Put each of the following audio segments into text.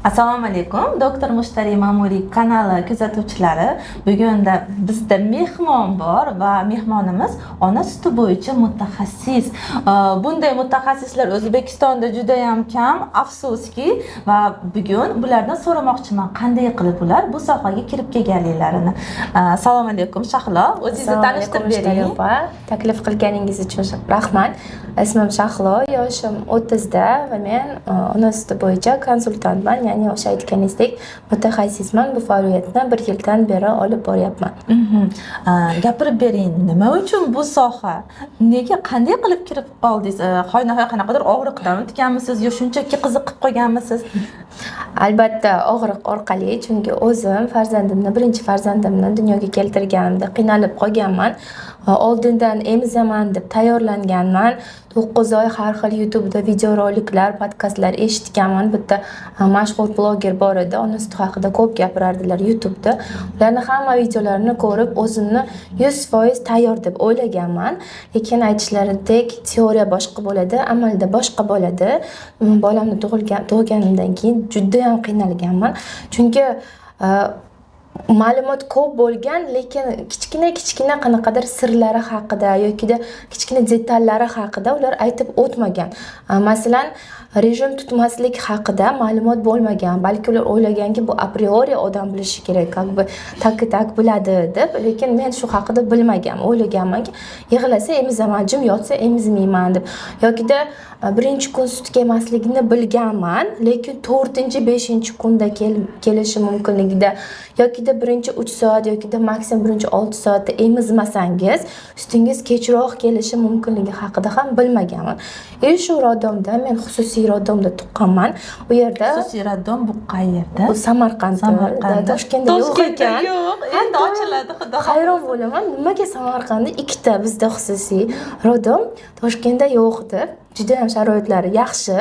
Assalomu alaykum, Doktor Mushtariy Ma'muriy kanali kuzatuvchilari. Bugunda bizda mehmon bor va mehmonimiz ona suti bo'yicha mutaxassis. Bunday mutaxassislar O'zbekistonda juda ham kam, afsuski, va bugun bulardan so'ramoqchiman, qanday qilib ular bu sohaga kirib kelganliklarini. Assalomu alaykum, Shahlo. O'zingizni Assalomu tanishtirib alaykum, Mushtariy bering. opa. Taklif qilganingiz uchun rahmat. Ismim Shahlo, yoshim 30da va men ona suti bo'yicha konsultantman, ya'ni o'sha aytganingizdek mutaxassisman. Bu faoliyatni bir yildan beri olib boryapman. Gapirib bering, nima uchun bu soha? Nega, qanday qilib kirib qoldingiz? Hoynahoy qanaqadir og'riqdan o'tganmisiz yo shunchaki qiziqib qolganmisiz? Albatta, og'riq orqali, chunki o'zim farzandimni, birinchi farzandimni dunyoga keltirganimda qiynalib qolganman. Oldindan emizaman deb tayyorlanganman. 9 oy har xil YouTube'da videoroliklar, podkastlar eshitganman. Bitta mashhur bloger bor edi, ona suti haqida ko'p gapirardilar YouTube'da. Ularni hamma videolarini ko'rib, o'zimni 100% tayyor deb o'ylaganman. Lekin aytishlaridek, teoriya boshqa bo'ladi, amalda boshqa bo'ladi. Bolamni tug'ganimdan keyin judayam qiynalganman. Chunki ma'lumot ko'p bo'lgan, lekin kichkina kichkina qanaqadir sirlari haqida yokida kichkina detallari haqida ular aytib o'tmagan. Masalan, rejim tutmaslik haqida ma'lumot bo'lmagan. Balki ular o'ylaganki, bu apriori odam bilishi kerak, как бы так и так biladi deb, lekin men shu haqida bilmaganman. O'ylaganmanki, yig'lasa emizaman, jim yotsa emizmayman deb. Yokida birinchi kun sut kelmasligini bilganman, lekin to'rtinchi, beshinchi kunda kelishi mumkinligida yokida birinchi 3 soat yokida maksimum birinchi 6 soatda emizmasangiz, sutingiz kechroq kelishi mumkinligi haqida ham bilmaganman. И shu роддом da, men xususiy роддом da tuqqanman. U yerda Xususiy роддом bu qayerda? U Samarqandda. Samarqandda. Toshkentda yo'q Toshkentda ekan. yo'q. Endi ochiladi, xudo xohlasa. Hayron bo'laman, nimaga Samarqandda ikkita bizda xususiy роддом, Toshkentda yo'q deb. Judayam sharoitlari yaxshi.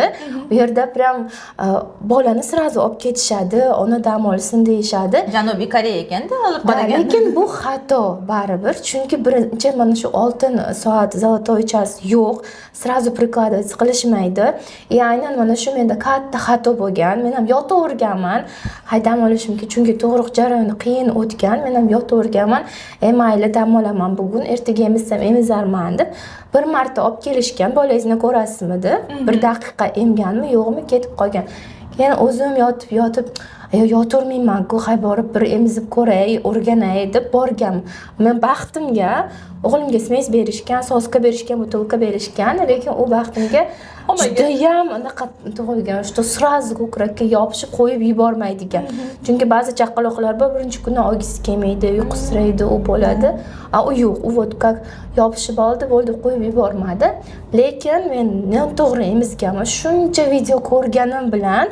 U yerda прям bolani сразу olib ketishadi, ona dam olsin deyishadi. Janubiy Koreya ekanda olib Да, qaragan. Lekin bu xato baribir, chunki birinchi mana shu oltin soat, золотой час yo'q, сразу прикладывать qilishmaydi. И aynan mana shu menda katta xato bo'lgan. Men ham yotaverganman, hay, dam olishim kerak, chunki tug'ruq jarayoni qiyin o'tgan. Men ham yotaverganman, e, mayli, dam olaman bugun, ertaga emizsam emizarman deb. Bir marta olib kelishgan, bolangizni ko'rasizmi deb, bir daqiqa emganmi yo'qmi, ketib qolgan. Keyin o'zim yotib yotib, yotavermaymanku, hay, borib bir emizib ko'ray, o'rganay deb borganman. Men baxtimga o'g'limga смесь berishgan, соска berishgan, бутылка berishgan, lekin u baxtimga Olmagan. judayam anaqa tug'ilgan, что сразу ko'krakka yopishib qo'yib yubormaydigan. Chunki ba'zi chaqaloqlar bor, birinchi kuni olgisi kelmaydi, uyqusiraydi, u bo'ladi. A u yo'q, u вот как yopishib oldi, bo'ldi, qo'yib yubormadi. Lekin men noto'g'ri emizganman. Shuncha video ko'rganim bilan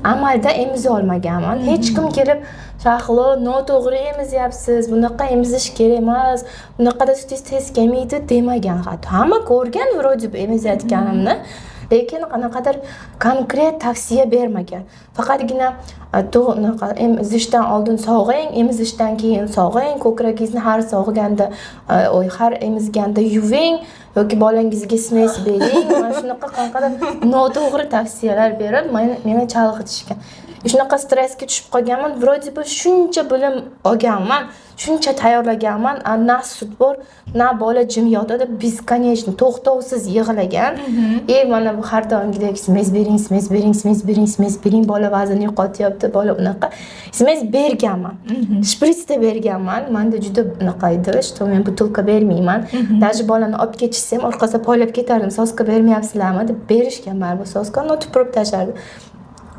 amalda emiza olmaganman. Hech kim kelib, "Shahlo, noto'g'ri emizyapsiz, bunaqa emizish kerak emas, bunaqada sutingiz tez kelmaydi" demagan hatto. Hamma ko'rgan вроде бы emizayotganimni, lekin qanaqadir konkret tavsiya bermagan. Faqatgina unaqa emizishdan oldin sog'ing, emizishdan keyin sog'ing, ko'kragingizni har sog'ganda, oy, har emizganda yuving yoki bolangizga смесь bering. Mana shunaqa qanaqadir noto'g'ri tavsiyalar berib, meni chalg'itishgan. Shunaqa stressga tushib qolganman. Вроде бы shuncha bilim olganman, shuncha tayyorlaganman, a na sut bor, na bola jim yotadi, бесконечно, to'xtovsiz yig'lagan. И mana bu har doimgidek смесь bering, смесь bering, смесь bering, смесь bering, bola vazn yo'qotyapti, bola unaqa. Смесь berganman, shpritsda berganman. Manda juda unaqa edi, что men бутылка bermayman. Даже bolani olib ketishsa ham orqasida poylab ketardim, "Соска bermayapsizlarmi?" deb. Berishgan baribir соска, но tupurib tashlardi.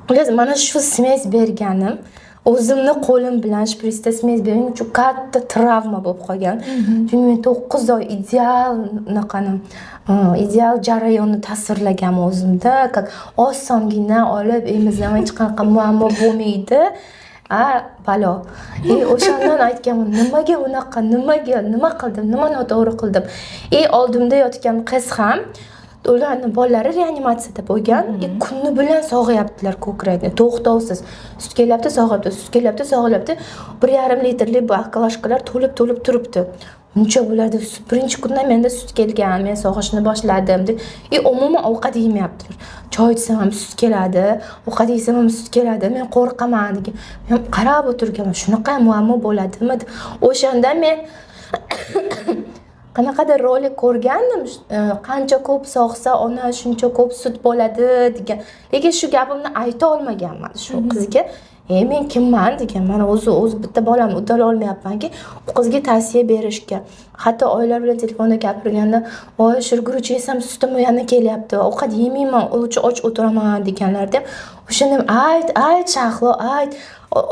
Xullas, mana shu смесь berganim, o'zimni qo'lim bilan shpritsda смесь berganim uchun katta travma bo'lib qolgan. Chunki men 9 oy ideal unaqani, ideal jarayonni tasvirlaganman o'zimda, как osongina olib emizaman, hech qanaqa muammo bo'lmaydi, a balo. И o'shandan aytganman, nimaga unaqa, nimaga, nima qildim, nima noto'g'ri qildim? И oldimda yotgan qiz ham, ularni bolalari reanimatsiyada bo'lgan и kuni bilan sog'ayaptilar ko'krakni, to'xtovsiz sut kelyapti, sog'ayapti, sut kelyapti, sog'ayapti. 1,5 litrli баклажка lar to'lib to'lib turibdi. Buncha bo'ladi, birinchi kundan menda sut kelgan, men sog'ishni boshladim deb. И umuman ovqat yemayaptilar. Choy ichsam ham sut keladi, ovqat yesam ham sut keladi, men qo'rqaman degan. Men qarab o'tirganman, shunaqa muammo bo'ladimi deb. O'shanda men qanaqadir rolik ko'rgandim, qancha ko'p sog'sa ona, shuncha ko'p sut bo'ladi degan. Lekin shu gapimni ayta olmaganman shu qizga. Men kimman degan, mana o'zi bitta bolamni uddala olmayapmanki, u qizga tavsiya berishga. Hatto oilalar bilan telefonda gapirganda, voy, shirguruch yesam sutim yana kelyapti, ovqat yemayman, lучше och o'tiraman deganlarda ham o'shanda ham ayt, ayt Shahlo, ayt,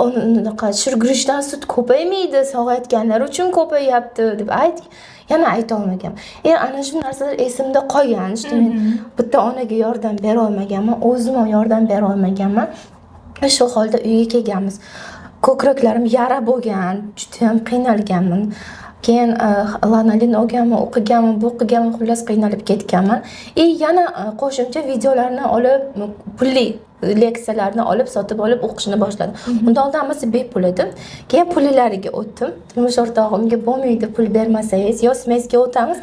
unaqa shirguruchdan sut ko'paymaydi, sog'ayotganlar uchun ko'payyapti deb ayt. Yana ayta olmaganman. Ana shu narsalar esimda qolgan, что men bitta onaga yordam bera olmaganman, o'zim ham yordam bera olmaganman. Shu holda uyga kelganmiz. Ko'kraklarim yara bo'lgan, judayam qiynalganman. Keyin lanolin olganman, o'qiganman, bu qilganman, xullas qiynalib ketganman. И yana qo'shimcha videolarni olib, pulli leksiyalarni olib, sotib olib o'qishni boshladim. Undan oldin hammasi bepul edi. Keyin pullilariga o'tdim. Turmush o'rtog'imga bo'lmaydi, pul bermasangiz, yo смесь ga o'tamiz,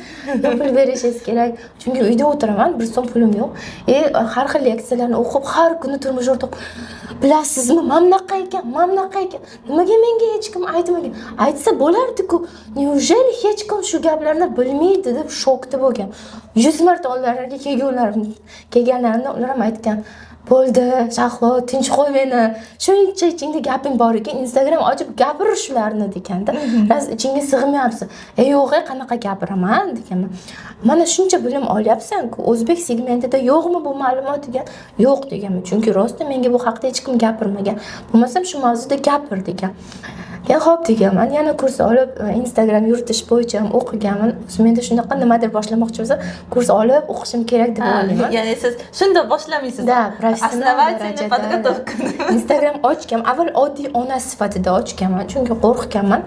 yo pul berishingiz kerak. Chunki uyda o'tiraman, bir so'm pulim yo'q. И har xil leksiyalarni o'qib, har kuni turmush o'rtog'im, bilasizmi, mana bunaqa ekan, mana bunaqa ekan. Nimaga menga hech kim aytmagan? Aytsa bo'lardi-ku. Неужели hech kim shu gaplarni bilmaydi deb shokda bo'lgan. 100 marta oldilariga kelganlarimda ular ham aytgan. Bo'ldi, Shahlo, tinch qo'y meni. Shuncha ichingda gaping bor ekan, Instagram ochib gapir shularni deganda. Rost ichingga sig'mayapsan. Yo'q, qanaqa gapiraman deganman. Mana shuncha bilim olyapsan-ku, o'zbek segmentida yo'qmi bu ma'lumot degan? Yo'q deganman. Chunki rostdan menga bu haqda hech kim gapirmagan. Bo'lmasam shu mavzuda gapir degan. Keyin xo'p deganman. Yana kurs olib, Instagram yuritish bo'yicha ham o'qiganman. O'zim endi shunaqa nimadir boshlamoqchi bo'lsam, kurs olib o'qishim kerak deb o'ylayman. Ya'ni siz shunda boshlamaysiz. Да, professional Основательный darajada. подготовка. Instagram ochgan. Avval oddiy ona sifatida ochganman, chunki qo'rqganman.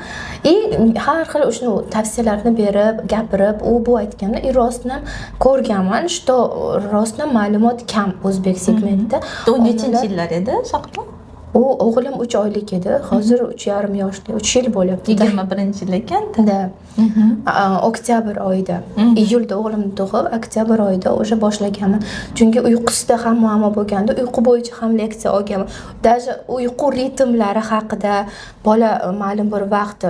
И har xil o'sha tavsiyalarni berib, gapirib, u bu aytganda, и rostdan ham ko'rganman, что rostdan ma'lumot kam o'zbek segmentida. U nechinchi yillar edi, Shahlo? U o'g'lim 3 oylik edi, hozir 3,5 yoshli, 3 yil bo'lyapti. 21-yil ekan. Да. Oktyabr oyida, iyulda o'g'limni tug'ib, oktyabr oyida o'sha boshlaganman. Chunki uyqusida ham muammo bo'lganda, uyqu bo'yicha ham leksiya olganman. Даже uyqu ritmlari haqida, bola ma'lum bir vaqt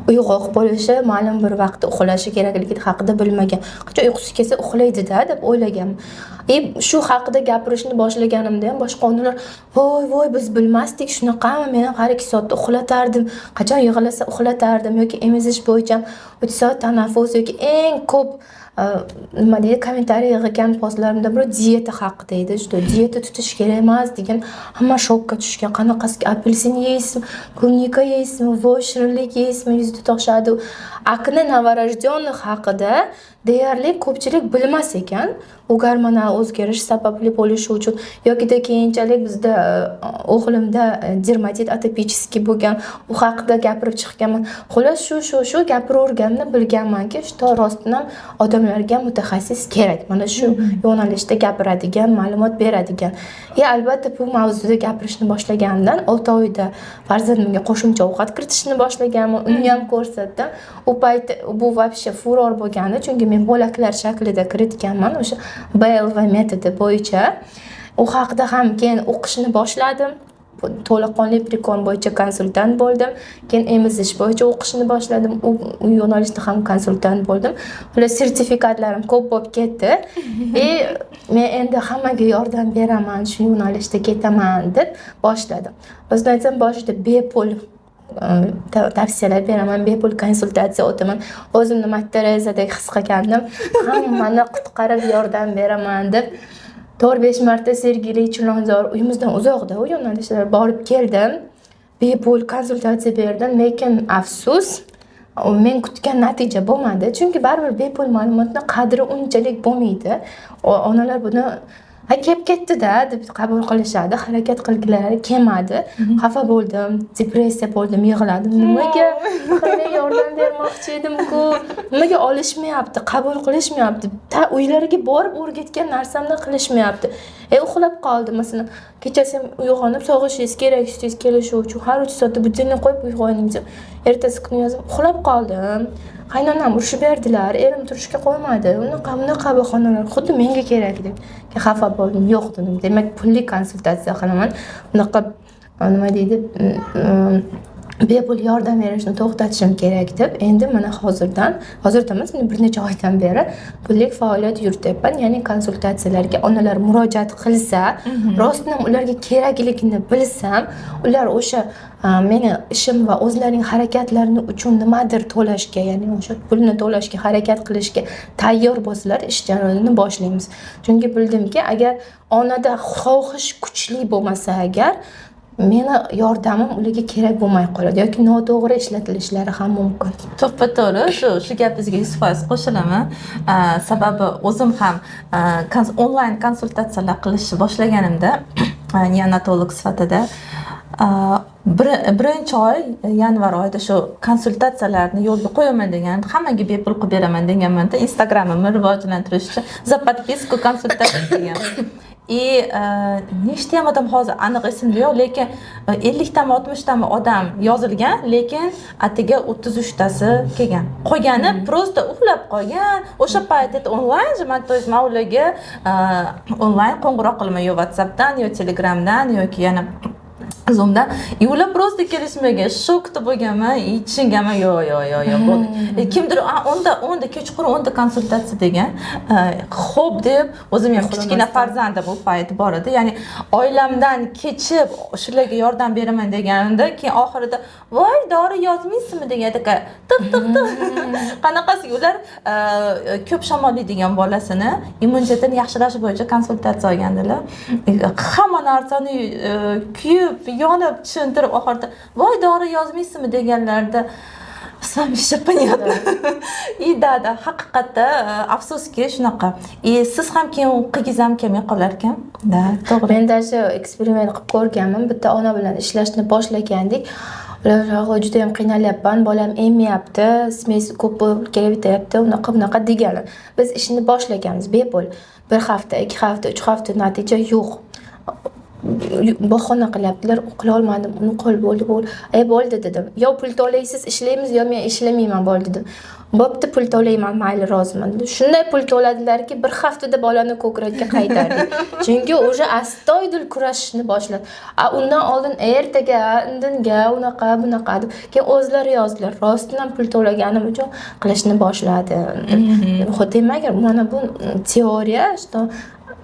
uyg'oq bo'lishi, ma'lum bir vaqtda uxlashi kerakligi haqida bilmagan. Qachon uyqusi kelsa uxlaydi-da deb o'ylaganman. И shu haqida gapirishni boshlaganimda ham boshqa onalar, voy voy, biz bilmasdik, shunaqami, men ham har 2 soatda uxlatardim, qachon yig'lasa uxlatardim, yoki emizish bo'yicha 3 soat tanaffus, yoki eng ko'p nima deydi, kommentariy yig'ilgan postlarimda biri dieta haqida edi, что dieta tutish kerak emas degan. Hamma shokka tushgan, qanaqasiga apelsin yeysizmi, клубника yeysizmi, voy, shirinlik yeysizmi, yuzda toshadi. Акне новорожденных haqida deyarli ko'pchilik bilmas ekan, u gormonal o'zgarish sababli bo'lishi uchun, yokida keyinchalik bizda o'g'limda dermatit атопический bo'lgan, u haqida gapirib chiqqanman. Xullas, shu gapiraverganimda bilganmanki, что rostdan ham odamlarga mutaxassis kerak, mana shu yo'nalishda gapiradigan, ma'lumot beradigan. И albatta bu mavzuda gapirishni boshlaganimdan 6 oyda farzandimga qo'shimcha ovqat kiritishni boshlaganman, uni ham ko'rsatdim. U payt bu вообще furor bo'lgandi, chunki men bo'laklar shaklida kiritganman, o'sha BLV metodi bo'yicha. U haqida ham keyin o'qishni boshladim, to'laqonli прикорм bo'yicha konsultant bo'ldim, keyin emizish bo'yicha o'qishni boshladim, u yo'nalishda ham konsultant bo'ldim. Xullas, sertifikatlarim ko'p bo'lib ketdi. И men endi hammaga yordam beraman, shu yo'nalishda ketaman deb boshladim. Rostini aytsam, boshida bepul tavsiyalar beraman, bepul konsultatsiya o'taman, o'zimni Mать Terezadek his qilgandim, hammani qutqarib yordam beraman deb 4-5 marta Sergeli, Chilonzor, uyimizdan uzoqda u yo'nalishlar, borib keldim, bepul konsultatsiya berdim. Lekin afsus, men kutgan natija bo'lmadi, chunki baribir bepul ma'lumotni qadri unchalik bo'lmaydi. Onalar buni Ha, kelib ketdi-da deb qabul qilishadi. Harakat qilgilari kelmadi. Xafa bo'ldim, depressiya bo'ldim, yig'ladim. Nimaga? Men yordam bermoqchi edim-ku, nimaga olishmayapti, qabul qilishmayapti, ta uylariga borib o'rgatgan narsamni qilishmayapti. Uxlab qoldi, masalan, kechasi ham uyg'onib sog'ishingiz kerak sutingiz kelishi uchun har 3 soatda будильник qo'yib uyg'oning deb. Ertasi kuni yozib, uxlab qoldim, qaynonam urishib berdilar, erim turishga qo'ymadi, unaqa bunaqa bahonalar, xuddi menga kerak deb. Xafa bo'ldim. Yo'q, dedim, demak, pulli konsultatsiya qilaman, bunaqa, nima deydi, bepul yordam berishni to'xtatishim kerak deb. Endi mana hozirdan, hozirdan emas, bir necha oydan beri pullik faoliyat yurityapman. Ya'ni konsultatsiyalarga onalar murojaat qilsa, rostdan ularga kerakligini bilsam, ular o'sha meni ishim va o'zlarining harakatlarini uchun nimadir to'lashga, ya'ni o'sha pulni to'lashga harakat qilishga tayyor bo'lsalar, ish jarayonini boshlaymiz. Chunki bildimki, agar onada xohish kuchli bo'lmasa, agar meni yordamim ularga kerak bo'lmay qoladi yoki noto'g'ri ishlatilishlari ham mumkin. To'ppa to'g'ri, shu gapingizga 100% qo'shilaman. Sababi o'zim ham onlayn konsultatsiyalar qilishni boshlaganimda, neonatolog sifatida, birinchi oy, yanvar oyida shu konsultatsiyalarni yo'lga qo'yaman degan, hammaga bepul qilib beraman deganmanda, Instagramimni rivojlantirish uchun за подписку konsultatsiya degan. И nechtayam odam, hozir aniq esimda yo'q, lekin 50 tami, 60 tami odam yozilgan, lekin atigi 33 tasi kelgan, qolgani просто uxlab qolgan. O'sha payt это onlayn же, man, то есть man ularga onlayn qo'ng'iroq qilaman, yo WhatsAppdan, yo Telegramdan, yoki yana Zoomdan, и ular просто kelishmagan. Shokda bo'lganman и tushunganman, yo'q, yo'q, yo'q, yo'q, bo'ldi. Kimdir 10 ta, 10 ta, kechqurun 10 ta konsultatsiya degan. Xo'p deb, o'zim ham kichkina farzandim u payt bor edi, ya'ni oilamdan kechib shularga yordam beraman deganimda, keyin oxirida "Voy, dori yozmaysizmi?" degan, taka tiq tiq tiq qanaqasiga. Ular ko'p shamollaydigan bolasini immunitetini yaxshilash bo'yicha konsultatsiya olgandilar. Hamma narsani kuyib yonib tushuntirib, oxirida "Voy, dori yozmaysizmi?" deganlarida, с вами все понятно. И да, haqiqatda, afsuski, shunaqa. И siz ham keyin qilgingiz ham kelmay qolar ekan да, to'g'ri. Men даже eksperiment qilib ko'rganman. Bitta ona bilan ishlashni boshlagandik. Ular "Juda yam qiynalyapman, bolam emmayapti, смесь ko'p bo'lib kelaveryapti", unaqa bunaqa degani. Biz ishni boshlaganmiz bepul. Bir hafta, 2 hafta, 3 hafta, natija yo'q. Bahona qilyaptilar, qilolmadim, uni qo'l bo'ldi, bo'ldi. E, bo'ldi dedim. Yo pul to'laysiz, ishlaymiz, yo men ishlamayman, bo'ldi dedim. Bo'pti, pul to'layman, mayli, roziman dedim. Shunday pul to'ladilarki, bir haftada bolani ko'krakka qaytardik. Chunki уже astoydil kurashishni boshladi. A undan oldin ertaga, indinga, unaqa, bunaqa deb. Keyin o'zlari yozdilar. Rostdan pul to'laganim uchun qilishni boshladi. Demak, mana bu теория, что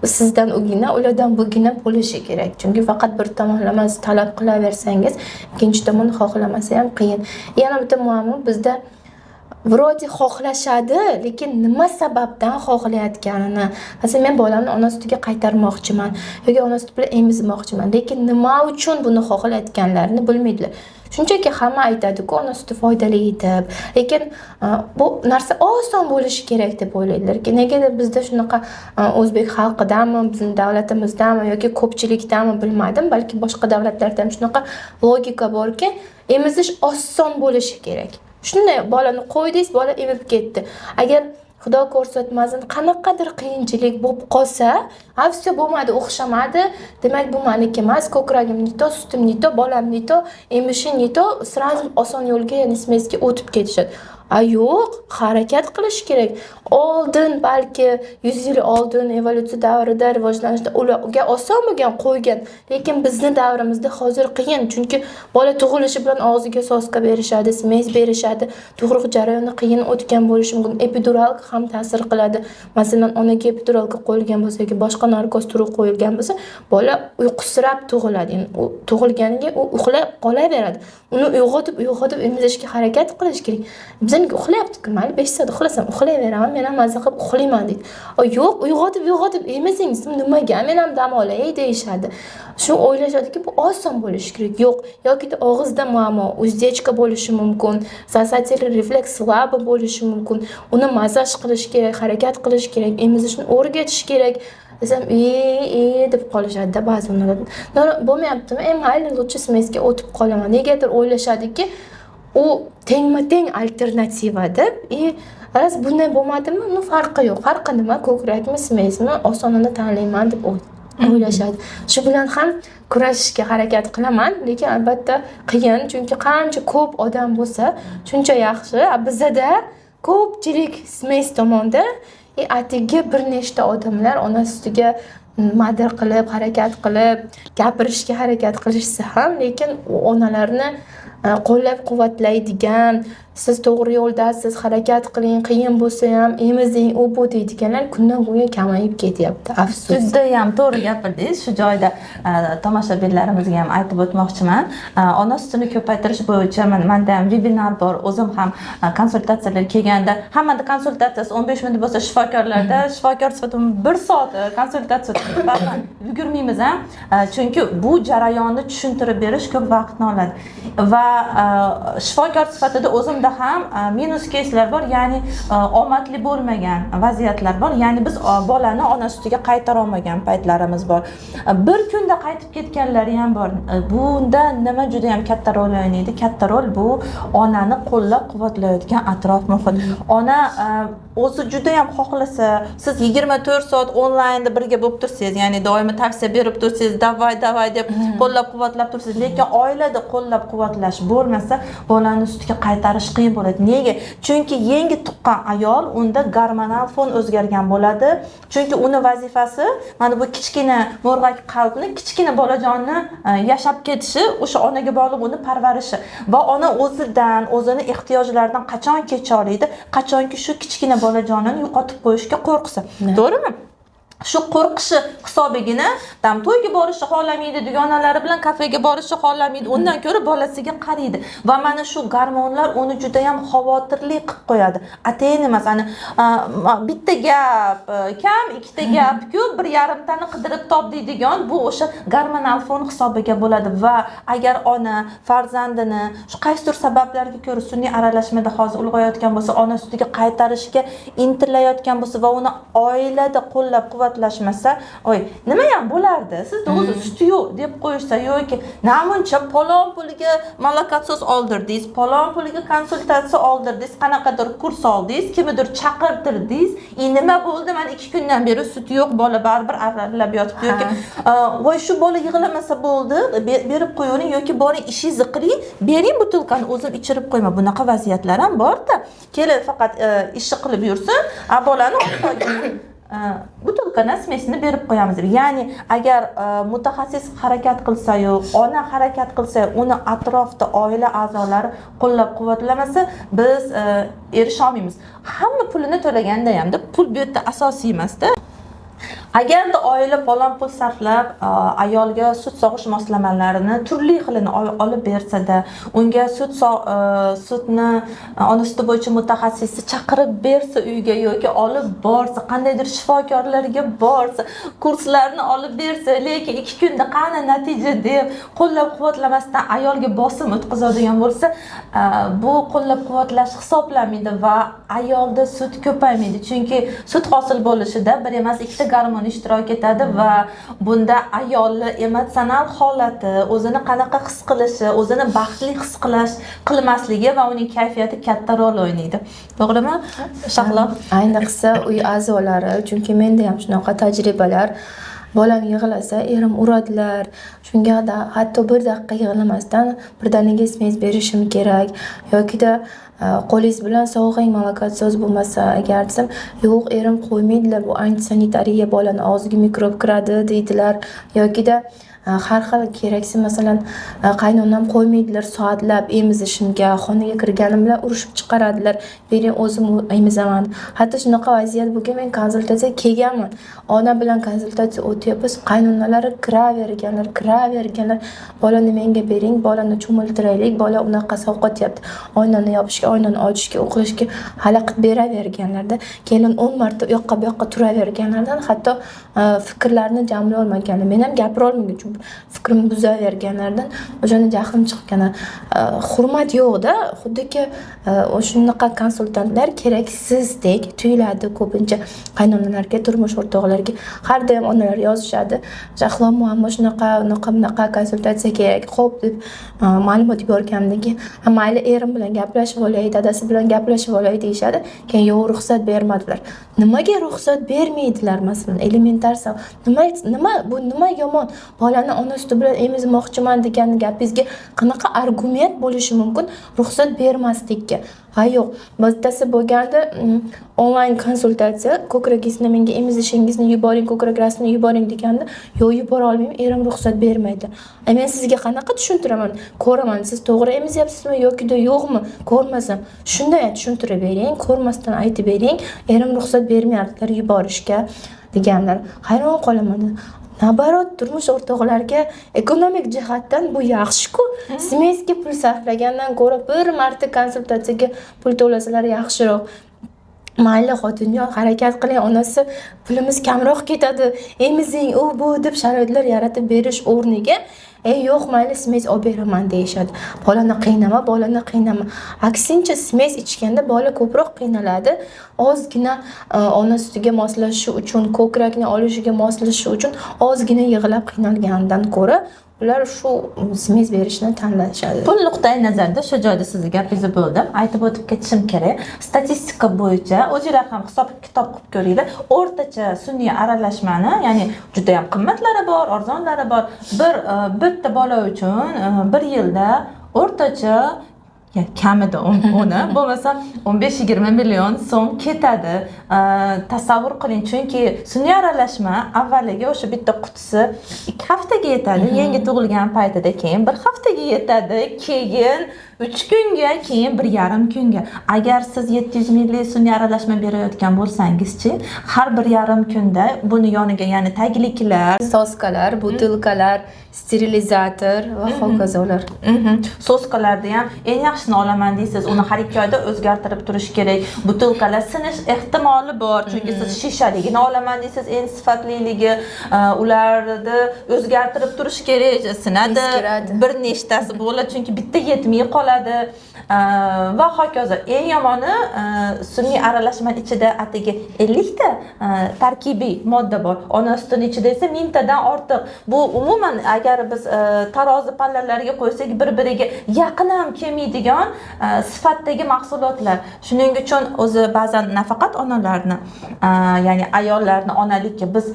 sizdan ugina, ulardan bugina bo'lishi kerak. Chunki faqat bir tomonlama talab qilaversangiz, ikkinchi tomon xohlamasa ham qiyin. Yana bitta muammo bizda: вроде xohlashadi, lekin nima sababdan xohlayotganini, masalan, men bolamni ona sutiga qaytarmoqchiman yoki ona suti bilan emizmoqchiman, lekin nima uchun buni xohlayotganlarini bilmaydilar. Shunchaki hamma aytadiku ona suti foydali deb, lekin bu narsa oson bo'lishi kerak deb o'ylaydilar. Negadir bizda shunaqa, o'zbek xalqidami, bizni davlatimizdami yoki ko'pchilikdami, bilmadim, balki boshqa davlatlarda ham shunaqa logika borki, emizish oson bo'lishi kerak. Shunday bolani qo'ydingiz, bola emib ketdi. Agar, xudo ko'rsatmasin, qanaqadir qiyinchilik bo'lib qolsa, ha, все, bo'lmadi, o'xshamadi, demak, bu maniki emas, ko'kragim не то, sutim не то, bolam не то, emishi не то, сразу oson yo'lga, ya'ni смесь ga o'tib ketishadi. A yo'q, harakat qilish kerak. Oldin, balki 100 yil oldin, evolyutsiya davrida, rivojlanishda ularga oson bo'lgan, qo'ygan, lekin bizni davrimizda hozir qiyin, chunki bola tug'ilishi bilan og'ziga соска berishadi, смесь berishadi, tug'ruq jarayoni qiyin o'tgan bo'lishi mumkin, эпидуралка ham ta'sir qiladi. Masalan, onaga эпидуралка qo'yilgan bo'lsa yoki boshqa narkoz turi qo'yilgan bo'lsa, bola uyqusirab tug'iladi. Yani u tug'ilganiga u uxlab qolaveradi. Uni uyg'otib uyg'otib emizishga harakat qilish kerak. Bizaniki uxlayaptiku, mayli, 5 soat uxlasam uxlayveraman, men ham maza qilib uxlayman deydi. Yo'q, uyg'otib uyg'otib emizing, nimaga, men ham dam olay deyishadi. Shu o'ylashadiki, bu oson bo'lishi kerak. Yo'q. Yokida og'izda muammo, уздечка bo'lishi mumkin, сосательный рефлекс слабый bo'lishi mumkin. Uni massaj qilish kerak, harakat qilish kerak, emizishni o'rgatish kerak. Desam, e e deb qolishadida ba'zi onalar. Bo'lmayaptimi, mayli, лучше смесь ga o'tib qolaman. Negadir o'ylashadiki, u tengma teng alternativa deb. И раз bunday bo'lmadimi, ну, farqi yo'q, farqi nima, ko'krakmi, смесь mi, osonini tanlayman deb o'ylashadi. Shu bilan ham kurashishga harakat qilaman, lekin albatta qiyin, chunki qancha ko'p odam bo'lsa, shuncha yaxshi. A bizada ko'pchilik смесь tomonda, и atigi bir nechta odamlar ona sutiga nimadir qilib, harakat qilib gapirishga harakat qilishsa ham, lekin u onalarni qo'llab quvvatlaydigan, "Siz to'g'ri yo'ldasiz, harakat qiling, qiyin bo'lsa ham emizing", u bu deydiganlar kundan kunga kamayib ketyapti, afsus. Judayam to'g'ri gapirdingiz. Shu joyda tomoshabinlarimizga ham aytib o'tmoqchiman. Ona sutini ko'paytirish bo'yicha manda ham vebinar bor. O'zim ham konsultatsiyalar kelganda, hammada konsultatsiyasi 15 minut bo'lsa, shifokorlarda, shifokor sifatida bir soat konsultatsiya o'tkazib, ba'zan yugurmaymiz ham, chunki bu jarayonni tushuntirib berish ko'p vaqtni oladi. Va shifokor sifatida o'zimda ham minus keyslar bor, ya'ni omadli bo'lmagan vaziyatlar bor, ya'ni biz bolani ona sutiga qaytara olmagan paytlarimiz bor. Bir kunda qaytib ketganlari ham bor. Bunda nima juda yam katta rol o'ynaydi? Katta rol bu onani qo'llab quvvatlayotgan atrof muhit. Ona o'zi juda yam xohlasa, siz 24 soat onlaynda birga bo'lib tursangiz, ya'ni doimo tavsiya berib tursangiz, "Давай, давай" deb qo'llab quvvatlab tursangiz, lekin oilada qo'llab quvvatlash bo'lmasa, bolani sutga qaytarish qiyin bo'ladi. Nega? Chunki yangi tuqqan ayol, unda gormonal fon o'zgargan bo'ladi, chunki uni vazifasi mana bu kichkina mo'rg'ak qalbni, kichkina bolajonni yashab ketishi o'sha onaga bog'liq, uni parvarishi. Va ona o'zidan, o'zini ehtiyojlaridan qachon kecha oladi? Qachonki shu kichkina bolajonini yo'qotib qo'yishga qo'rqsa, to'g'rimi? Shu qo'rqishi hisobigina там to'yga borishni xohlamaydi, dugonalari bilan kafega borishni xohlamaydi, undan ko'ra bolasiga qaraydi. Va mana shu gormonlar uni judayam xavotirli qilib qo'yadi. Atayin emas, ani bitta gap kam, ikkita gap ko'p, bir yarimtani qidirib top deydigan, bu o'sha gormonal fon hisobiga bo'ladi. Va agar ona farzandini shu qaysidir sabablarga ko'ra sun'iy aralashmada hozir ulg'ayotgan bo'lsa, ona sutiga qaytarishga intilayotgan bo'lsa va uni oilada qo'llab quvvatlashmasa, "Oy, nima ham bo'lardi, sizda o'zi suti yo'q" deb qo'yishsa yoki "Namuncha palon puliga молокоотсос oldirdingiz, palon puliga konsultatsiya oldirdingiz, qanaqadir kurs oldingiz, kimnidir chaqirtirdingiz, и nima bo'ldi? Mana 2 kundan beri suti yo'q, bola baribir arillab yotibdi" yoki "Voy, shu bola yig'lamasa bo'ldi, berib qo'yavering yoki boring, ishingizni qiling, bering butilkani, o'zim ichirib qo'yman." Bunaqa vaziyatlar ham borda. Kelin faqat ishni qilib yursin, a bolani butilkani, смесь ini berib qo'yamiz deb. Ya'ni agar mutaxassis harakat qilsayu, ona harakat qilsa, uni atrofda oila a'zolari qo'llab quvvatlamasa, biz erisha olmaymiz. Hamma pulini to'laganda hamda pul bu yerda asosiy emasda. Agarda oila falon pul sarflab ayolga sut sog'ish moslamalarini turli xilini olib bersada, unga sutni, ona suti bo'yicha mutaxassisni chaqirib bersa uyga yoki olib borsa, qandaydir shifokorlarga borsa, kurslarni olib bersa, lekin 2 kunda qani natija deb qo'llab quvvatlamasdan ayolga bosim o'tkazadigan bo'lsa, bu qo'llab quvvatlash hisoblanmaydi va ayolda sut ko'paymaydi. Chunki sut hosil bo'lishida bir emas, ikkita gormon ishtirok etadi va bunda ayolni emotsional holati, o'zini qanaqa his qilishi, o'zini baxtli his qilish qilmasligi va uning kayfiyati katta rol o'ynaydi. To'g'rimi, Shahlo? Ayniqsa uy a'zolari, chunki menda ham shunaqa tajribalar. Bolam yig'lasa, erim uradilar. Shunga hatto bir daqiqa yig'lamasdan birdaniga смесь berishim kerak yokida "Qo'lingiz bilan sog'ing, молокоотсос bo'lmasa agar" desam, "Yo'q, erim qo'ymaydilar, bu antisanitariya, bolani og'ziga mikrob kiradi" deydilar. Yokida har xil keraksiz, masalan, qaynonam qo'ymaydilar soatlab emizishimga, xonaga kirganim bilan urishib chiqaradilar, "Bering, o'zim emizaman". Hatto shunaqa vaziyat bo'lgan, men konsultatsiyaga kelganman, ona bilan konsultatsiya o'tyapmiz, qaynonalari kiraverganlar, kiraverganlar, "Bolani menga bering, bolani cho'miltiraylik, bola unaqa sovqotyapti", oynani yopishga, oynani ochishga, u qilishga xalaqit beraverganlarda, kelin 10 marta u yoqqa bu yoqqa turaverganlardan hatto fikrlarini jamlay olmaganlar. Men ham gapira olmagan. Fikrimni buzaverganlaridan o'shanda jahlim chiqqan. Hurmat yo'qda, xuddiki o'shanaqa konsultantlar keraksizdek tuyuladi ko'pincha qaynonalarga, turmush o'rtoqlarga. Har doim onalar yozishadi: "Shahlo, muammo shunaqa, unaqa, bunaqa, konsultatsiya kerak". Ho'p deb ma'lumot yuborganimdan keyin, "Ha, mayli, erim bilan gaplashib olay, dadasi bilan gaplashib olay", deyishadi. Keyin "Yo'q, ruxsat bermadilar". Nimaga ruxsat bermaydilar? Masalan, elementar savol: nima bu, nima yomon? Bolani ona suti bilan emizmoqchiman degan gapingizga qanaqa argument bo'lishi mumkin ruxsat bermaslikka? Ha, yo'q, bittasi bo'lganda onlayn konsultatsiya, "Ko'kragingizni menga, emizishingizni yuboring, ko'krak rasmini yuboring", deganda, "Yo'q, yubora olmayman, erim ruxsat bermaydi". A men sizga qanaqa tushuntiraman, ko'raman, siz to'g'ri emizyapsizmi yokida yo'qmi, ko'rmasam? Shunday tushuntirib bering, ko'rmasdan aytib bering, "Erim ruxsat bermayaptilar yuborishga", deganlar. Hayron qolaman. Наоборот, turmush o'rtoqlarga ekonomik jihatdan bu yaxshi-ku. Смесь ga pul sarflagandan ko'ra bir marta konsultatsiyaga pul to'lasalar yaxshiroq. "Mayli, xotinjon, harakat qiling, onasi, pulimiz kamroq ketadi, emizing", u bu deb sharoitlar yaratib berish o'rniga, "Ey, yo'q, mayli, смесь olib beraman", deyishadi. Bolani qiynama, bolani qiynama. Aksincha, смесь ichganda bola ko'proq qiynaladi. Ozgina ona sutiga moslashishi uchun, ko'krakni olishiga moslashishi uchun ozgina yig'lab qiynalganidan ko'ra ular shu смесь berishni tanlashadi. Pul nuqtai nazarida shu joyda sizni gapingizni bo'ldim, aytib o'tib ketishim kerak. Statistika bo'yicha o'zinglar ham hisob kitob qilib ko'ringlar. O'rtacha sun'iy aralashmani, ya'ni juda yam qimmatlari bor, arzonlari bor, bitta bola uchun bir yilda o'rtacha, ya kamida 10, bo'lmasa 15-20 million so'm ketadi. Tasavvur qiling, chunki sun'iy aralashma avvaliga o'sha bitta qutisi 2 haftaga yetadi yangi tug'ilgan paytida, keyin bir haftaga yetadi, keyin 3 kunga, keyin 1,5 kunga. Agar siz 700 ml sun'iy aralashma berayotgan bo'lsangizchi, har 1,5 kunda buni yoniga, ya'ni tagliklar, Соска lar, бутылка lar, sterilizator va hokazolar. Соска larni ham eng yaxshisini olaman deysiz, uni har 2 oyda o'zgartirib turish kerak. Бутылка lar sinish ehtimoli bor, chunki siz shishaligini olaman deysiz, eng sifatliligi, ularni o'zgartirib turish kerak, sinadi. Eskiradi. Bir nechtasi bo'ladi, chunki bitta yetmay qoladi. Va hokazo. Eng yomoni, sun'iy aralashmani ichida atigi 50 ta tarkibiy modda bor, ona sutini ichida esa 1000 tadan ortiq. Bu umuman, agar biz tarozi pallalariga qo'ysak, bir biriga yaqin ham kelmaydigan sifatdagi mahsulotlar. Shuning uchun o'zi ba'zan nafaqat onalarni, ya'ni ayollarni onalikka, biz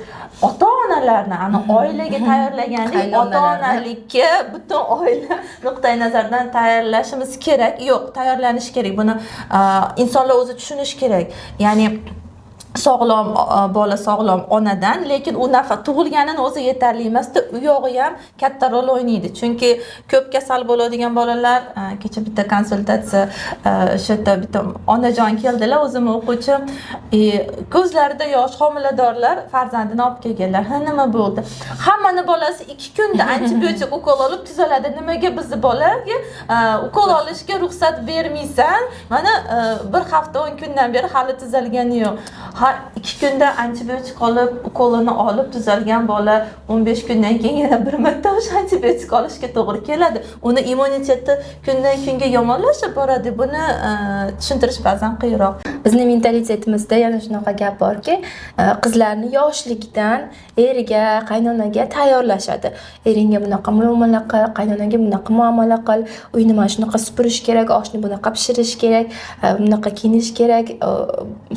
ota onalarni ana oilaga tayyorlaganlik, ota Qaynonalarni. onalikka butun oila nuqtai nazaridan tayyorlashimiz kerak. Yo'q, tayyorlanish kerak. Buni insonlar o'zi tushunishi kerak, ya'ni sog'lom bola sog'lom onadan, lekin u nafaqat tug'ilganini o'zi yetarli emasda, u yog'i ham katta rol o'ynaydi, chunki ko'p kasal bo'ladigan bolalar. Kecha bitta konsultatsiya, o'sha yerda bitta onajon keldilar, o'zimni o'quvchim, и ko'zlarida yosh, homiladorlar, farzandini olib kelganlar. "Ha, nima bo'ldi?" "Hammani bolasi 2 kunda antibiotik ukol olib tuzaladi, nimaga bizni bolaga ukol olishga ruxsat bermaysan? Mana bir hafta 10 kundan beri hali tuzalgani yo'q". Ha, 2 kunda antibiotik olib, ukolini olib tuzalgan bola 15 kundan keyin yana bir marta o'sha antibiotik olishga to'g'ri keladi. Uni immuniteti kundan kunga yomonlashib boradi. Buni tushuntirish ba'zan qiyinroq. Bizni mentalitetimizda yana shunaqa gap borki, qizlarni yoshlikdan eriga, qaynonaga tayyorlashadi. Eringga bunaqa muomala qil, qaynonaga bunaqa muomala qil, uyni mana shunaqa supurish kerak, oshni bunaqa pishirish kerak, bunaqa kiyinish kerak,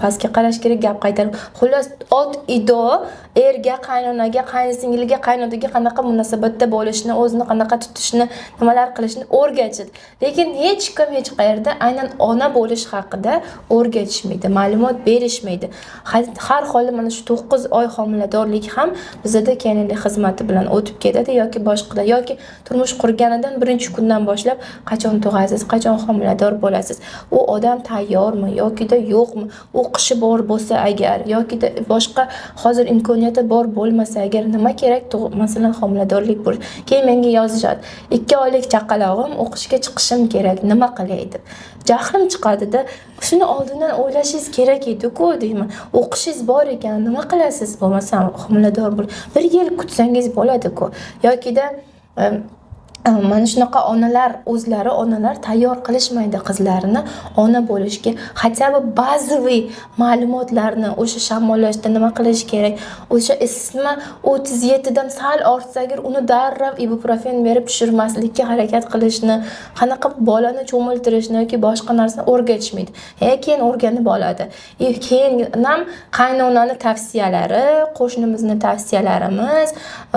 pastga qarash kerak, gap qaytarib. Xullas, ot ido erga, qaynonaga, qaynsingilga, qaynotaga qanaqa munosabatda bo'lishni, o'zini qanaqa tutishni, nimalar qilishni o'rgatishadi. Lekin hech kim hech qayerda aynan ona bo'lish haqida o'rgatishmaydi, ma'lumot berishmaydi. Har holda mana shu 9 oy homiladorlik ham bizada kelinlik xizmati bilan o'tib ketadi yoki boshqalar, yoki turmush qurganidan birinchi kundan boshlab qachon tug'asiz, qachon homilador bo'lasiz, u odam tayyormi yokida yo'qmi, o'qishi bor bo'lsa. agar yokida boshqa hozir imkoniyati bor bo'lmasa agar, nima kerak masalan, homiladorlik bo'lish? Keyin menga yozishadi: 2 oylik chaqalog'im, o'qishga chiqishim kerak, nima qilay deb. Jahlim chiqadida, shuni oldindan o'ylashingiz kerak edi-ku deyman. O'qishingiz bor ekan, nima qilasiz bo'lmasam homilador bo'lib, bir yil kutsangiz bo'ladi-ku. Yokida mana shunaqa onalar, o'zlari onalar tayyor qilishmaydi qizlarini ona bo'lishga, хотя бы bazaviy ma'lumotlarni, o'sha shamollashda nima qilish kerak, o'sha isitma 37 dan sal ortsa agar, uni darrov ibuprofen berib tushirmaslikka harakat qilishni, qanaqa bolani cho'miltirishni yoki boshqa narsani o'rgatishmaydi. Keyin o'rganib oladi. И keyin ham qaynonani tavsiyalari, qo'shnimizni tavsiyalarimiz,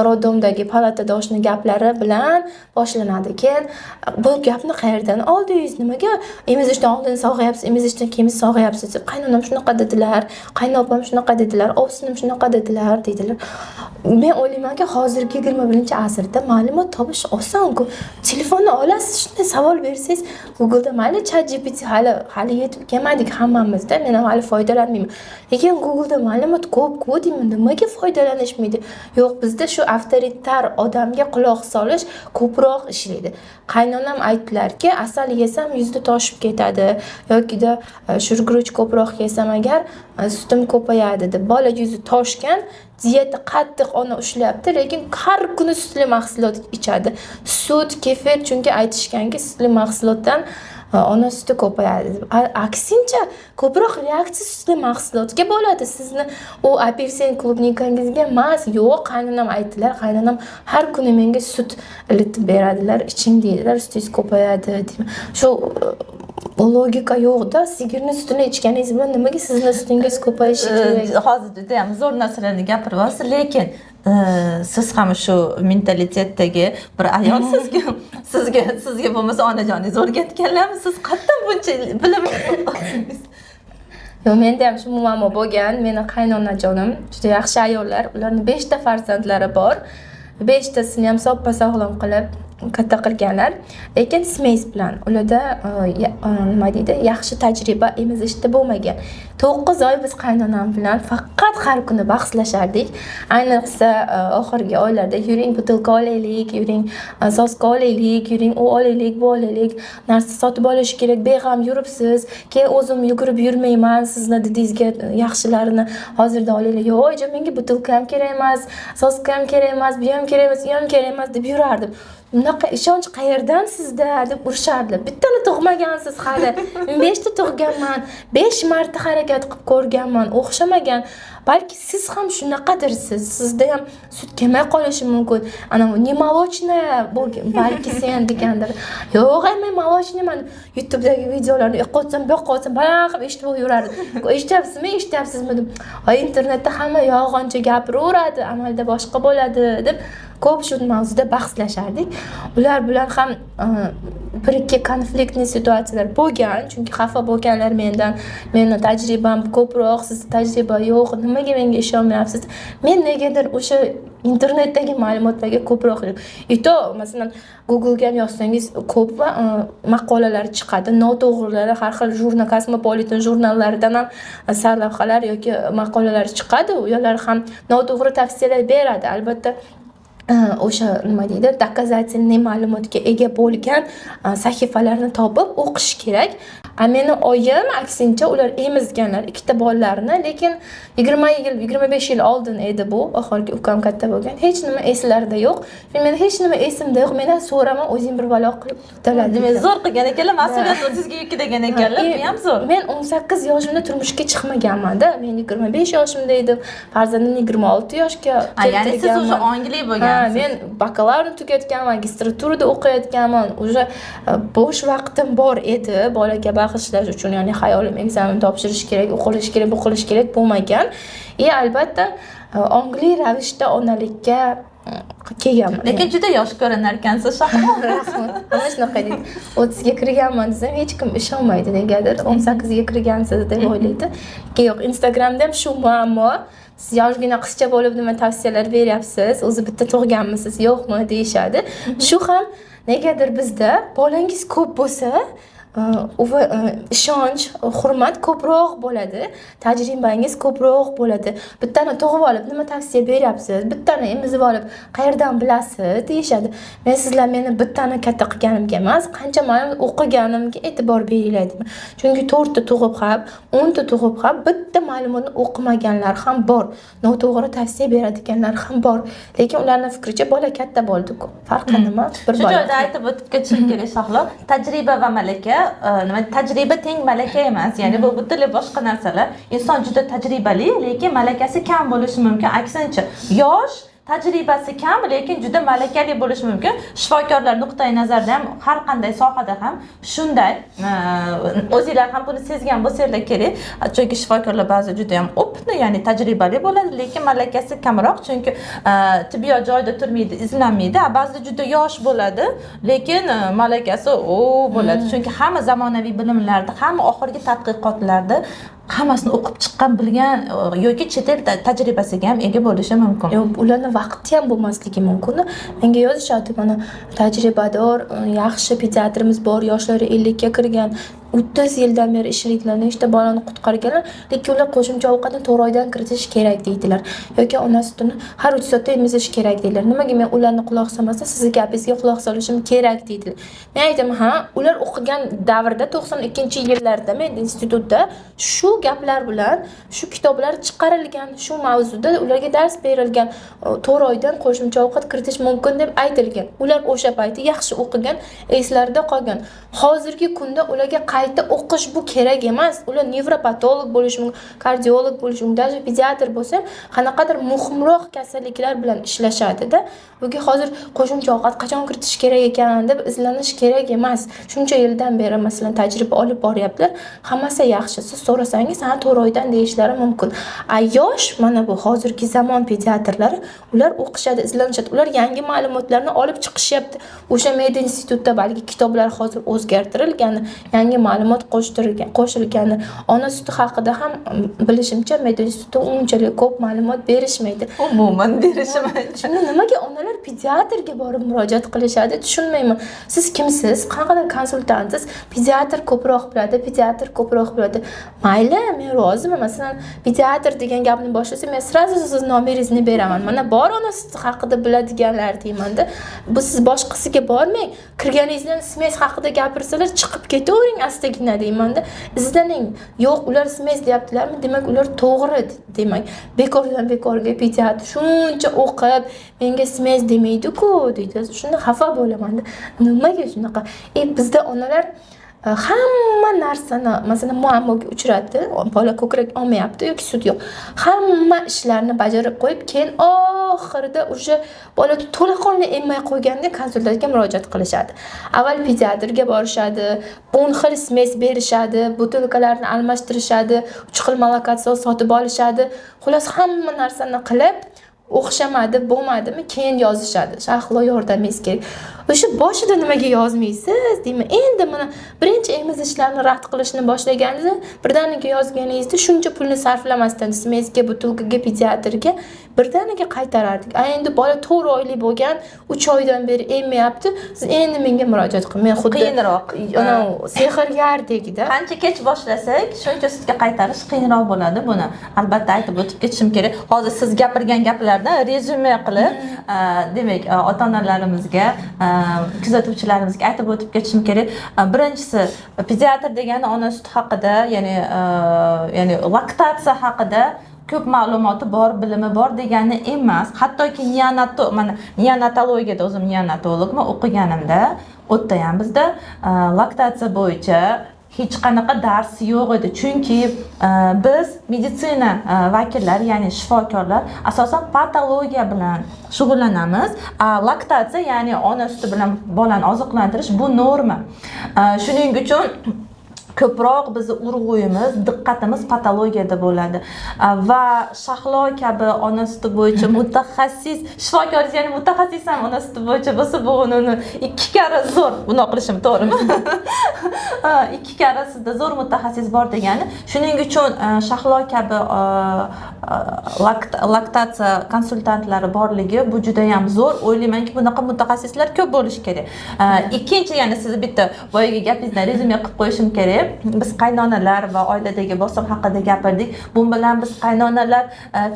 роддом dagi palatadoshni gaplari bilan boshlanadi. Keyin bu gapni qayerdan oldingiz, nimaga emizishdan oldin sog'ayapsiz, emizishdan keyin sog'ayapsiz deb, qaynonam shunaqa dedilar, qaynopam shunaqa dedilar, ovsinim shunaqa dedilar deydilar. Men o'ylaymanki, hozirgi 21-asrda ma'lumot topish osonku. Telefonni olasiz, shunday savol bersangiz Google'da, mayli ChatGPT hali yetib kelmadik hammamizda, men ham hali foydalanmayman, lekin Google'da ma'lumot ko'p-ku deyman, nimaga foydalanishmaydi? Yo'q, bizda shu avtoritar odamga quloq solish ko'proq ishlaydi. Qaynonam aytdilarki, asal yesam yuzda toshib ketadi yokida shurguruch ko'proq yesam agar sutim ko'payadi deb. Bola yuzi toshgan, dieta qattiq ona ushlayapti, lekin har kuni sutli mahsulot ichadi, sut, kefir, chunki aytishganki, sutli mahsulotdan ona suti ko'payadi deb. Aksincha ko'proq reaksiya sutli mahsulotga bo'ladi, sizni u apelsin, клубника ngizga emas. Yo'q, qaynonam aytdilar, qaynonam har kuni menga sut ilitib beradilar, iching deydilar, sutingiz ko'payadi deyman. Shu logika yo'qda, sigirni sutini ichganingiz bilan nimaga sizni sutingiz ko'payishi kerak? Hozir judayam zo'r narsalarni gapiryapsiz, lekin siz ham shu mentalitetdagi bir ayolsizku, sizga bo'lmasa onajoningiz o'rgatganlarmi, siz qayerdan buncha bilim oldingiz? Yo'q, menda ham shu muammo bo'lgan. Meni qaynonajonim juda yaxshi ayollar, ularni beshta farzandlari bor, beshtasini ham soppa sog'lom qilib katta qilganlar, lekin смесь bilan. Ularda nima deydi, yaxshi tajriba emizishda bo'lmagan. 9 oy biz qaynonam bilan faqat har kuni bahslashardik, ayniqsa oxirgi oylarda: yuring, butilka olaylik, yuring, соска olaylik, yuring, u olaylik, bu olaylik, narsa sotib olish kerak, beg'am yuribsiz, keyin o'zim yugurib yurmayman, sizni didingizga yaxshilarini hozirda olaylik. Yo'q, oyijon, menga butilka ham kerak emas, соска ham kerak emas, bu ham kerak emas, u ham kerak emas deb yurardim. Bunaqa ishonch qayerdan sizda deb urishardilar. Bittani tug'magansiz hali, men beshta tug'ganman, besh marta harakat qilib ko'rganman, o'xshamagan. Balki siz ham shunaqadirsiz, sizda ham sut kelmay qolishi mumkin, anavi не молочная bo'lgan balki sen degandir. Yo'q, men молочный man. YouTubedagi videolarni u yoqqa o'tsam, bu yoqqa o'tsam, baland qilib eshitib yurardim. Eshityapsizmi, eshityapsizmi deb. Ay, internetda hamma yolg'oncha gapiraveradi, amalda boshqa bo'ladi deb ko'p shu mavzuda bahslashardik. Ular bilan ham bir ikki конфликтный situatsiyalar bo'lgan, chunki xafa bo'lganlar mendan, meni tajribam ko'proq, sizni tajriba yo'q, nimaga menga ishonmayapsiz? Men negadir o'sha internetdagi ma'lumotlarga ko'proq, и то masalan, Googlega ham yozsangiz ko'p maqolalar chiqadi, noto'g'rilari, har xil jurnal, Cosmopolitan jurnallaridan ham sarlavhalar yoki maqolalar chiqadi, ular ham noto'g'ri tavsiyalar beradi albatta. O'sha nima deydi, доказательный ma'lumotga ega bo'lgan sahifalarni topib o'qish kerak. A meni oyim aksincha, ular emizganlar ikkita bolalarini, lekin 20 yil, 25 yil oldin edi bu, oxirgi ukam katta bo'lgan, hech nima eslarida yo'q. Meni hech nima esimda yo'q, mendan so'rama, o'zing bir balo qilib to'la. Demak, zo'r qilgan ekanlar, mas'uliyatni o'zingizga yuklagan ekanlar, bu ham zo'r. Men 18 yoshimda turmushga chiqmaganmanda, men 25 yoshimda edim, farzandimni 26 yoshga Ya'ni siz уже keltirganman. ongli Ha, bo'lgansiz. Men bakalavrni tugatganman, magistraturada o'qiyotganman, уже bo'sh vaqtim bor edi bolaga bag'ishlash uchun, ya'ni xayolim ekzamen topshirish kerak, u qilish kerak, bu qilish kerak bo'lmagan. И albatta ongli ravishda onalikka kelganman. Lekin juda yosh ko'rinar ekansiz, Shahlo. Rahmat, hamma shunaqa deydi. 30ga kirganman desam, hech kim ishonmaydi negadir, 18ga kirgansiz deb o'ylaydi. Lekin yo'q, Instagramda ham shu muammo: siz yoshgina qizcha bo'lib nima tavsiyalar beryapsiz, o'zi bitta tug'ganmisiz, yo'qmi, deyishadi. Shu ham negadir bizda bolangiz ko'p bo'lsa ishonch, hurmat ko'proq bo'ladi, tajribangiz ko'proq bo'ladi. Bittani tug'ib olib nima tavsiya beryapsiz, bittani emizib olib qayerdan bilasiz deyishadi. Men sizlar meni bittani katta qilganimga emas, qancha ma'lumot o'qiganimga e'tibor beringlar deyman. Chunki 4ta tug'ib ham, 10ta tug'ib ham bitta ma'lumotni o'qimaganlar ham bor, noto'g'ri tavsiya beradiganlar ham bor. Lekin ularni fikricha bola katta bo'ldi-ku, farqi nima? Bir Shu bola. joyda aytib o'tib ketishim kerak, Shahlo, tajriba va malaka, nima, tajriba teng malaka emas, ya'ni bu butunlay boshqa narsalar. Inson juda tajribali, lekin malakasi kam bo'lishi mumkin. Aksincha, yosh, tajribasi kam, lekin juda malakali bo'lishi mumkin. Shifokorlar nuqtai nazaridan ham, har qanday sohada ham shunday. O'zinglar ham buni sezgan bo'lsanglar kerak, chunki shifokorlar ba'zi juda ham опытный, ya'ni tajribali bo'ladi, lekin malakasi kamroq, chunki tibbiyot joyida turmaydi, izlanmaydi. Ba'zida juda yosh bo'ladi, lekin malakasi u bo'ladi, chunki hamma zamonaviy bilimlarni, hamma oxirgi tadqiqotlarni hammasini o'qib chiqqan, bilgan yoki chet el tajribasiga ham ega bo'lishi mumkin. Yo'q, ularni vaqti ham bo'lmasligi mumkin. Menga yozishadi, mana tajribador, yaxshi pediatrimiz bor, yoshlari 50ga kirgan, 30 yildan beri ishlaydilar, nechta bolani qutqarganlar, lekin ular qo'shimcha ovqatni 4 oydan kiritish kerak deydilar yoki ona sutini har 3 soatda emizish kerak deydilar. Nimaga men ularni quloq solmasdan sizni gapingizga quloq solishim kerak deydilar. Men aytaman, ha, ular o'qigan davrda, 92-yillarda men institutda shu gaplar bilan shu kitoblar chiqarilgan, shu mavzuda ularga dars berilgan, 4 oydan qo'shimcha ovqat kiritish mumkin deb aytilgan. Ular o'sha payti yaxshi o'qigan, eslarida qolgan. Hozirgi kunda ularga qayta o'qish bu kerak emas. Ular nevropatolog bo'lishi mumkin, kardiolog bo'lishi mumkin, даже pediatr bo'lsa ham qanaqadir muhimroq kasalliklar bilan ishlashadida. Buga hozir qo'shimcha ovqat qachon kiritish kerak ekan deb izlanish kerak emas. Shuncha yildan beri, masalan, tajriba olib boryaptilar, hammasi yaxshi. Siz so'rasangiz, ha, 4 oydan deyishlari mumkin. A yosh, mana bu hozirgi zamon pediatrlari, ular o'qishadi, izlanishadi, ular yangi ma'lumotlarni olib chiqishyapti. O'sha med institutda balki kitoblar hozir o'zgartirilgani, yangi ma'lumot qo'shtirilgan, qo'shilgani. Ona suti haqida ham, bilishimcha, med institutda unchalik ko'p ma'lumot berishmaydi. Umuman berishmaydi. Shunda nimaga onalar pediatrga borib murojaat qilishadi, tushunmayman. Siz kimsiz, qanaqadir konsultantsiz? Pediatr ko'proq biladi, pediatr ko'proq biladi. Mayli, men roziman. Masalan, pediatr degan gapni boshlasa, men сразу sizni nomeringizni beraman, mana bor ona suti haqida biladiganlar deymanda. Bu siz boshqasiga bormang, kirganingizdan смесь haqida gapirsalar, chiqib ketavering astagina deymanda. Izlaning. Yo'q, ular смесь deyaptilarmi, demak ular to'g'ri demak. Bekordan bekorga pediatr shuncha o'qib menga смесь demaydiku deydi. Shunda xafa bo'lamanda, nimaga shunaqa? Bizda onalar hamma narsani, masalan, muammoga uchradi, bola ko'krak olmayapti yoki sut yo'q, hamma ishlarni bajarib qo'yib, keyin oxirida уже bola to'laqonli emmay qo'yganda konsultantga murojaat qilishadi. Avval pediatrga borishadi, 10 xil смесь berishadi, butilkalarni almashtirishadi, uch xil молокоотсос sotib olishadi. Xullas, hamma narsani qilib, o'xshamadi, bo'lmadimi, keyin yozishadi: "Shahlo, yordamingiz kerak". O'sha boshida nimaga yozmaysiz deyman. Endi mana birinchi emizishlarni rad qilishni boshlaganida birdaniga yozganingizda, shuncha pulni sarflamasdan смесь ga, butilkaga, pediatrga birdaniga qaytarardik. A endi bola 4 oylik bo'lgan, 3 oydan beri emmayapti, siz endi menga murojaat qiling, men xuddi Qiyinroq. anavi sehrgardekda. Qancha kech boshlasak, shuncha sutga qaytarish qiyinroq bo'ladi. Buni albatta aytib o'tib ketishim kerak. Hozir siz gapirgan gaplardan rezyume qilib, demak, ota onalarimizga, kuzatuvchilarimizga aytib o'tib ketishim kerak. Birinchisi, pediatr degani ona suti haqida, ya'ni laktatsiya haqida ko'p ma'lumoti bor, bilimi bor degani emas. Hattoki mana neonatologiyada, o'zim neonatologman, o'qiganimda u yerda ham bizda laktatsiya bo'yicha hech qanaqa dars yo'q edi, chunki biz meditsina vakillari, ya'ni shifokorlar asosan patologiya bilan shug'ullanamiz. A laktatsiya, ya'ni ona suti bilan bolani oziqlantirish, bu norma. Shuning uchun ko'proq bizni urg'uyimiz, diqqatimiz patologiyada bo'ladi. Va Shahlo kabi ona suti bo'yicha mutaxassis shifokor, ya'ni mutaxassis ham ona suti bo'yicha bo'lsa, bu uni ikki karra zo'r. Bundoq qilishim to'g'rimi? Ikki karra sizda zo'r mutaxassis bor degani. Shuning uchun Shahlo kabi Laktatsiya konsultantlari borligi bu judayam zo'r. O'ylaymanki, bunaqa mutaxassislar ko'p bo'lishi kerak. Ikkinchi, yana sizni bitta boyagi gapingizdan rezyume qilib qo'yishim kerak. Biz qaynonalar va oiladagi bosim haqida gapirdik. Bu bilan biz qaynonalar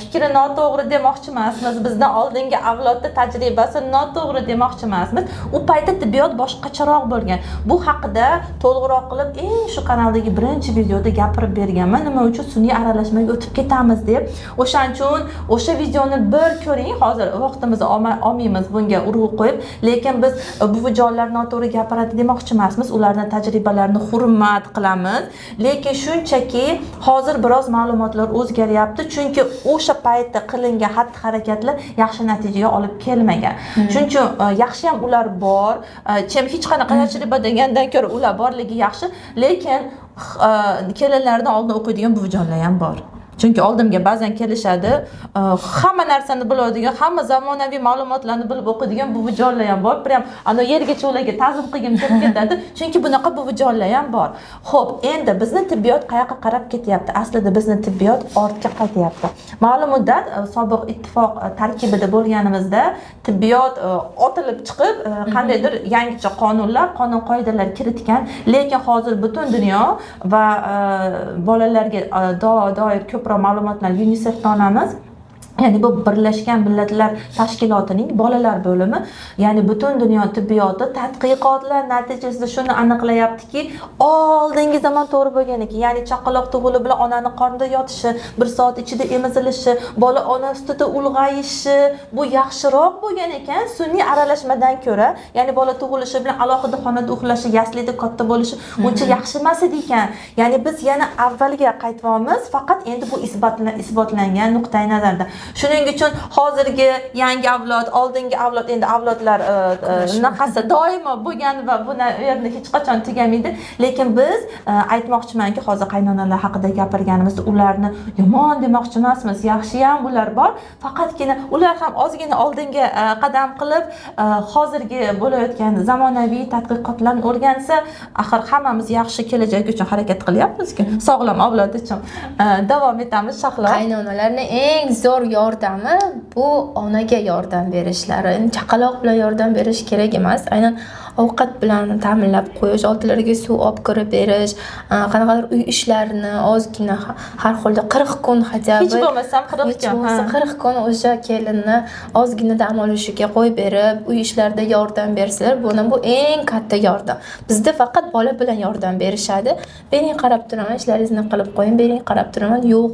fikri noto'g'ri demoqchi emasmiz, bizdan oldingi avlodda tajribasi noto'g'ri demoqchi emasmiz. U paytda tibbiyot boshqacharoq bo'lgan. Bu haqida to'liqroq qilib eng shu kanaldagi birinchi videoda gapirib berganman, nima uchun sun'iy aralashmaga o'tib ketamiz deb. O'shaning uchun o'sha videoni bir ko'ring. Hozir vaqtimizni olmaymiz bunga urg'u qo'yib, lekin biz buvijonlar noto'g'ri gapiradi demoqchi emasmiz, ularni tajribalarini hurmat qilamiz, lekin shunchaki hozir biroz ma'lumotlar o'zgaryapti, chunki o'sha paytda qilingan xatti harakatlar yaxshi natijaga olib kelmagan. Shuning uchun yaxshi ham ular bor, чем hech qanaqa tajriba degandan ko'ra ular borligi yaxshi, lekin kelinlardan oldin o'qiydigan buvijonlar ham bor. Chunki oldimga ba'zan kelishadi, hamma narsani biladigan, hamma zamonaviy ma'lumotlarni bilib o'qiydigan buvijonlar ham bor. Прям ana yergacha ularga ta'zim qilgim kelib ketadi, chunki bunaqa buvijonlar ham bor. Ho'p, endi bizni tibbiyot qayoqqa qarab ketyapti? Aslida bizni tibbiyot ortga qaytyapti. Ma'lum muddat sobiq ittifoq tarkibida bo'lganimizda tibbiyot otilib chiqib, qandaydir yangicha qonunlar, qonun qoidalar kiritgan, lekin hozir butun dunyo va bolalarga doir ko'proq ma'lumotlar UNICEFdan olamiz, ya'ni bu Birlashgan Millatlar Tashkilotining bolalar bo'limi, ya'ni butun dunyo tibbiyoti tadqiqotlar natijasida shuni aniqlayaptiki, oldingi zamon to'g'ri bo'lgan ekan, ya'ni chaqaloq tug'ilib bilan onani qornida yotishi, bir soat ichida emizilishi, bola ona sutida ulg'ayishi bu yaxshiroq bo'lgan ekan sun'iy aralashmadan ko'ra. Ya'ni bola tug'ilishi bilan alohida xonada uxlashi, yaslida katta bo'lishi uncha yaxshi emas edi ekan. Ya'ni biz yana avvalga qaytyapmiz, faqat endi bu isbotlangan nuqtai nazarda. Shuning uchun hozirgi yangi avlod, oldingi avlod, endi avlodlar unaqasi doimo bo'lgan va bu yerni hech qachon tugamaydi. Lekin biz aytmoqchimanki, hozir qaynonalar haqida gapirganimizda ularni yomon demoqchi emasmiz, yaxshiyam ular bor, faqatgina ular ham ozgina oldinga qadam qilib, hozirgi bo'layotgan zamonaviy tadqiqotlarni o'rgansa, axir hammamiz yaxshi kelajak uchun harakat qilyapmizku, sog'lom avlod uchun. Davom etamiz, Shahlo. Qaynonalarni eng zo'r yordami bu onaga yordam berishlari. Endi chaqaloq bilan yordam berish kerak emas, aynan ovqat bilan ta'minlab qo'yish, oldilariga suv olib kirib berish, qanaqadir uy ishlarini ozgina, har holda 40 kun хотя бы. Hech bo'lmasam 40 Hech kun. bo'lmasa 40 kun o'sha kelinni ozgina dam olishiga qo'yib berib, uy ishlarida yordam bersalar, bu eng katta yordam. Bizda faqat bola bilan yordam berishadi. Bering, qarab turaman, ishlaringizni qilib qo'ying, bering, qarab turaman. Yo'q,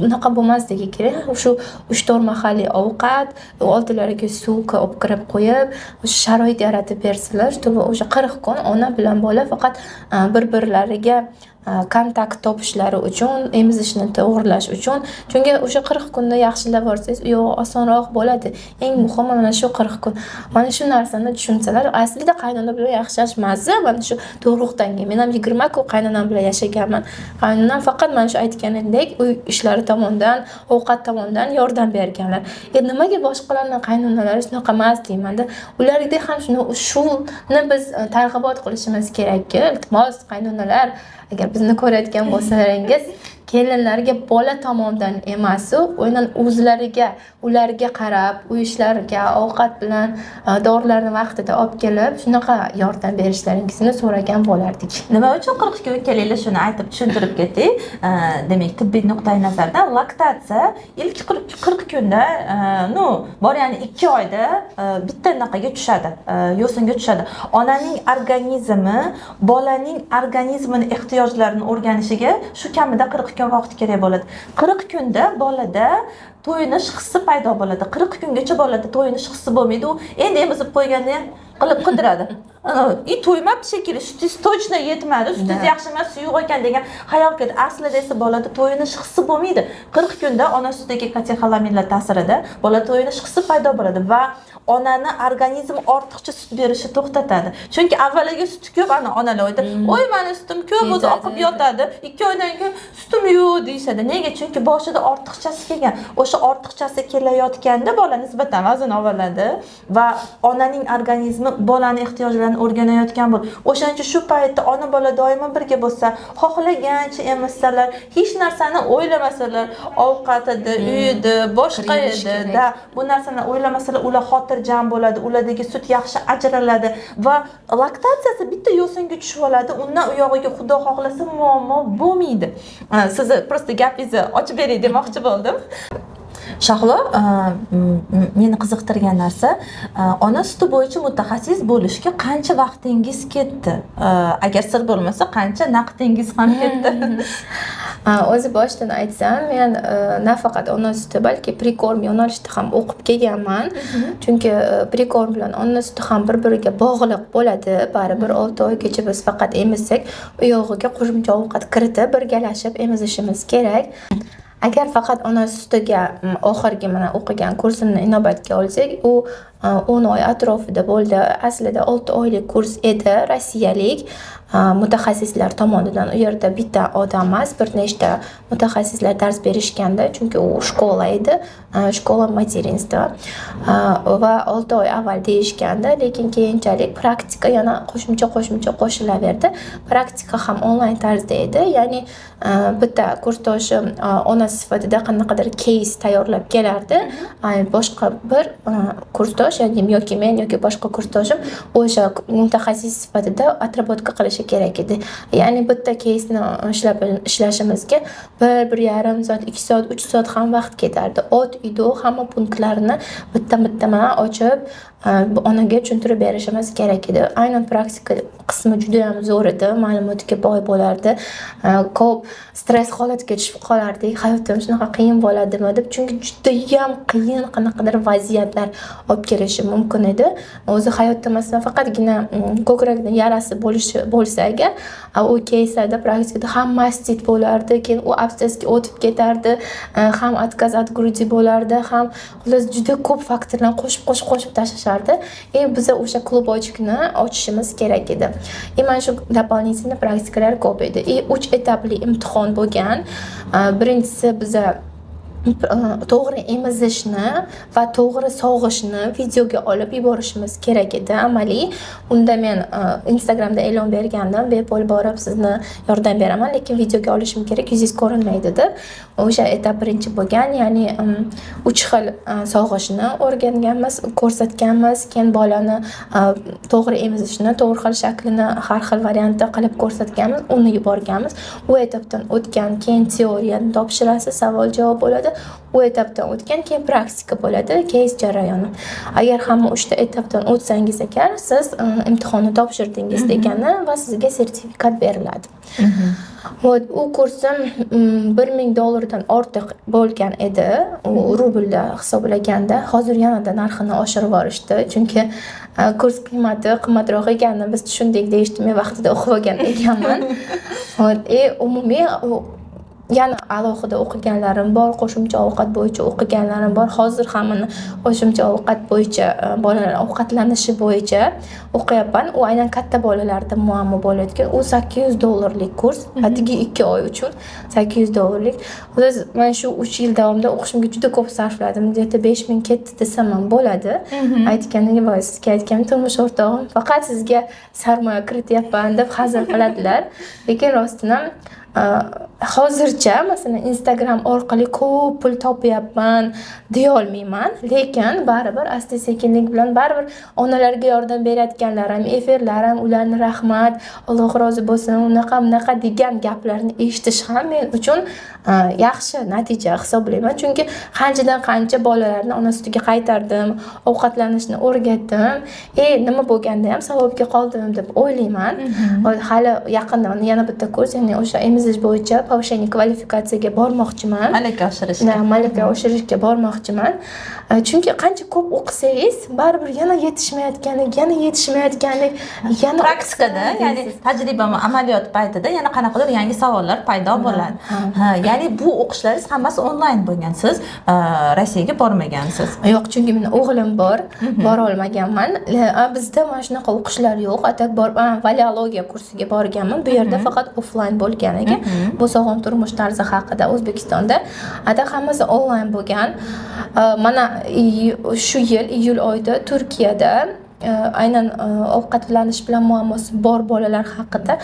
bunaqa bo'lmasligi kerak. Shu 3-4 mahalliy ovqat, oldilariga suv olib kirib qo'yib, o'sha sharoit yaratib bersalar, чтобы o'sha 40 kun ona bilan bola faqat bir birlariga kontakt topishlari uchun, emizishni to'g'irlash uchun. Chunki o'sha 40 kunda yaxshilab borsangiz, u yog'i osonroq bo'ladi. Eng muhimi mana shu 40 kun. Mana shu narsani tushunsalar. Aslida qaynona bilan yaxshi yashmasdi mana shu tug'ruqdan keyin. Men ham 20 kun qaynonam bilan yashaganman. Qaynonam faqat mana shu aytganimdek uy ishlari tomonidan, ovqat tomonidan yordam berganlar. Nimaga boshqalarni qaynonalari shunaqa emas deymanda. Ularda ham shuni biz targ'ibot qilishimiz kerakki, iltimos, qaynonalar, agar bizni ko'rayotgan bo'lsalaringiz, kelinlarga bola tomonidan emasu, aynan o'zlariga, ularga qarab, uy ishlariga, ovqat bilan, dorilarni vaqtida olib kelib, shunaqa yordam berishlaringizni so'ragan bo'lardik. Nima uchun 40 kun? Kelinglar, shuni aytib tushuntirib ketdik. Demak, tibbiy nuqtai nazardan laktatsiya ilk 40 kunda, ну, bor, ya'ni 2 oyda bitta anaqaga tushadi, yo'singa tushadi. Onaning organizmi bolaning organizmini ehtiyojlarini o'rganishiga shu kamida 40 kun vaqt kerak bo'ladi. 40 kunda bolada to'yinish hissi paydo bo'ladi. 40 kungacha bolada to'yinish hissi bo'lmaydi. U endi emizib qo'yganda ham qilib qidiradi и to'ymabdi shekilli, sutingiz точно yetmadi, sutingiz yaxshi emas, suyuq ekan degan xayol keladi. Aslida esa bolada to'yinish hissi bo'lmaydi. 40 kunda ona sutidagi katexolaminlar ta'sirida bola to'yinish hissi paydo bo'ladi va onani organizmi ortiqcha sut berishni to'xtatadi. Chunki avvaliga suti ko'p, ana onalar aytadi: "Voy, mani sutim ko'p o'zi, oqib yotadi, 2 oydan keyin sutim yo'q", deyishadi. Nega? Chunki boshida ortiqchasi kelgan. O'sha ortiqchasi kelayotganda bola nisbatan vazn oladi va onaning organizmi bolani ehtiyojlarini tilini o'rganayotgan bo'ladi. O'shaning uchun shu paytda ona bola doimo birga bo'lsa, xohlagancha emizsalar, hech narsani o'ylamasalar, ovqat edi, uyidi, boshqa Kir yuvish edi kerak. Da, bu narsani o'ylamasalar, ular xotirjam bo'ladi, ulardagi sut yaxshi ajraladi va laktatsiyasi bitta yo'singa tushib oladi. Undan u yog'iga, xudo xohlasa, muammo bo'lmaydi. Sizni просто gapingizni ochib beray demoqchi bo'ldim. Shahlo, meni qiziqtirgan narsa, ona suti bo'yicha mutaxassis bo'lishga qancha vaqtingiz ketdi? Agar sir bo'lmasa, qancha naqdingiz ham ketdi? O'zi boshidan aytsam, men nafaqat ona suti, balki прикорм yo'nalishida ham o'qib kelganman, chunki прикорм bilan ona suti ham bir biriga bog'liq bo'ladi. Baribir 6 oygacha biz faqat emizsak, u yog'iga qo'shimcha ovqat kiritib, birgalashib emizishimiz kerak. Agar faqat ona sutiga oxirgi mana o'qigan kursimni inobatga olsak, u 10 oy atrofida bo'ldi. Aslida 6 oylik kurs edi, rossiyalik mutaxassislar tomonidan. U yerda bitta odam emas, bir nechta mutaxassislar dars berishgandi, chunki u школа edi, школа материнства. Va 6 oy avval deyishgandi, lekin keyinchalik praktika yana qo'shimcha qo'shilaverdi. Praktika ham onlayn tarzda edi, ya'ni bitta kursdoshim ona sifatida qanaqadir кейс tayyorlab kelardi, boshqa bir kursdosh, ya'ni yoki men, yoki boshqa kursdoshim o'sha mutaxassis sifatida отработка qilishi kerak edi. Ya'ni bitta кейсni ishlashimizga 1, 1,5 soat, 2 soat, 3 soat ham vaqt ketardi. От и до hamma punktlarini bitta bitta mana ochib, onaga tushuntirib berishimiz kerak edi. Aynan praktika qismi judayam zo'r edi, ma'lumotga boy bo'lardi. Ko'p stress holatiga tushib qolardik, hayotim shunaqa qiyin bo'ladimi deb, chunki judayam qiyin qanaqadir vaziyatlar olib kelishi mumkin edi. O'zi hayotda, masalan, faqatgina ko'krakni yarasi bo'lishi bo'lsa agar, u кейсlarda, praktikada ham mastit bo'lardi, keyin u absessga o'tib ketardi, ham отказ от груди bo'lardi, ham, xullas, juda ko'p faktorlarni qo'shib, qo'shib, qo'shib tashlashardi. И biza o'sha клубочекni ochishimiz kerak edi. И mana shu дополнительный praktikalar ko'p edi. И uch etapli imtihon bo'lgan. Birinchisi, biza to'g'ri emizishni va to'g'ri sog'ishni videoga olib yuborishimiz kerak edi amaliy. Unda men Instagramda e'lon bergandim, bepul borib sizni yordam beraman, lekin videoga olishim kerak, yuzingiz ko'rinmaydi deb. O'sha etap birinchi bo'lgan, ya'ni uch xil sog'ishni o'rganganmiz, ko'rsatganmiz, keyin bolani to'g'ri emizishni to'g'ri xil shaklini har xil variantda qilib ko'rsatganmiz, uni yuborganmiz. U etapdan o'tgan, keyin teoriyani topshirasiz, savol javob bo'ladi. U etapdan o'tgan, keyin praktika bo'ladi, кейс jarayoni. Agar hamma uchta etapdan o'tsangiz agar, siz imtihonni topshirdingiz degani va sizga sertifikat beriladi. Вот, u kursim 1000 dollardan ortiq bo'lgan edi, u rublda hisoblaganda. Hozir yanada narxini oshirib yuborishdi, chunki kurs qiymati qimmatroq ekanini biz tushundik deyishdi, men vaqtida o'qib olgan ekanman. Вот, и umumiy u yana alohida o'qiganlarim bor, qo'shimcha ovqat bo'yicha o'qiganlarim bor. Hozir ham mana qo'shimcha ovqat bo'yicha, bolalar ovqatlanishi bo'yicha o'qiyapman. U aynan katta bolalarda muammo bo'layotgan. U 800 dollarlik kurs, atigi 2 oy uchun 800 dollarlik. Xullas, man shu 3 yil davomida o'qishimga juda ko'p sarfladim, где то 5000 ketdi desam ham bo'ladi. Aytganimga, boya sizga aytganim, turmush o'rtog'im faqat sizga sarmoya kirityapman deb hazil qiladilar, lekin rostdan ham hozircha, masalan, Instagram orqali ko'p pul topyapman deyolmayman, lekin baribir asta sekinlik bilan baribir onalarga yordam berayotganlarim, efirlarim, ularni rahmat, Alloh rozi bo'lsin, unaqa bunaqa degan gaplarni eshitish ham men uchun yaxshi natija hisoblayman, chunki qanchadan qancha bolalarni ona sutiga qaytardim, ovqatlanishni o'rgatdim и nima bo'lganda ham savobga qoldim deb o'ylayman. Hali yaqinda yana bitta kurs, ya'ni o'sha emizish bo'yicha повышение kvalifikatsiyaga bormoqchiman. Malaka oshirishga. Malaka oshirishga bormoqchiman, chunki qancha ko'p o'qisangiz, baribir yana yetishmayotgandek, yana yetishmayotgandek, yana Praktikada, ya'ni tajriba, amaliyot paytida yana qanaqadir yangi savollar paydo bo'ladi. Ha, ya'ni bu o'qishlaringiz hammasi onlayn bo'lgan, siz Rossiyaga bormagansiz? Yo'q, chunki meni o'g'lim bor, borolmaganman. Bizda mana shunaqa o'qishlar yo'q. А так bor, valeologiya kursiga borganman. Bu yerda faqat offlayn bo'lgan ekan, bu sog'lom turmush tarzi haqida O'zbekistonda. А так hammasi onlayn bo'lgan. Mana shu yil iyul oyida Turkiyada aynan ovqatlanish bilan muammosi bor bolalar haqida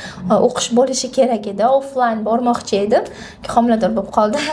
o'qish bo'lishi kerak edi. Offline bormoqchi edim, homilador bo'lib qoldim.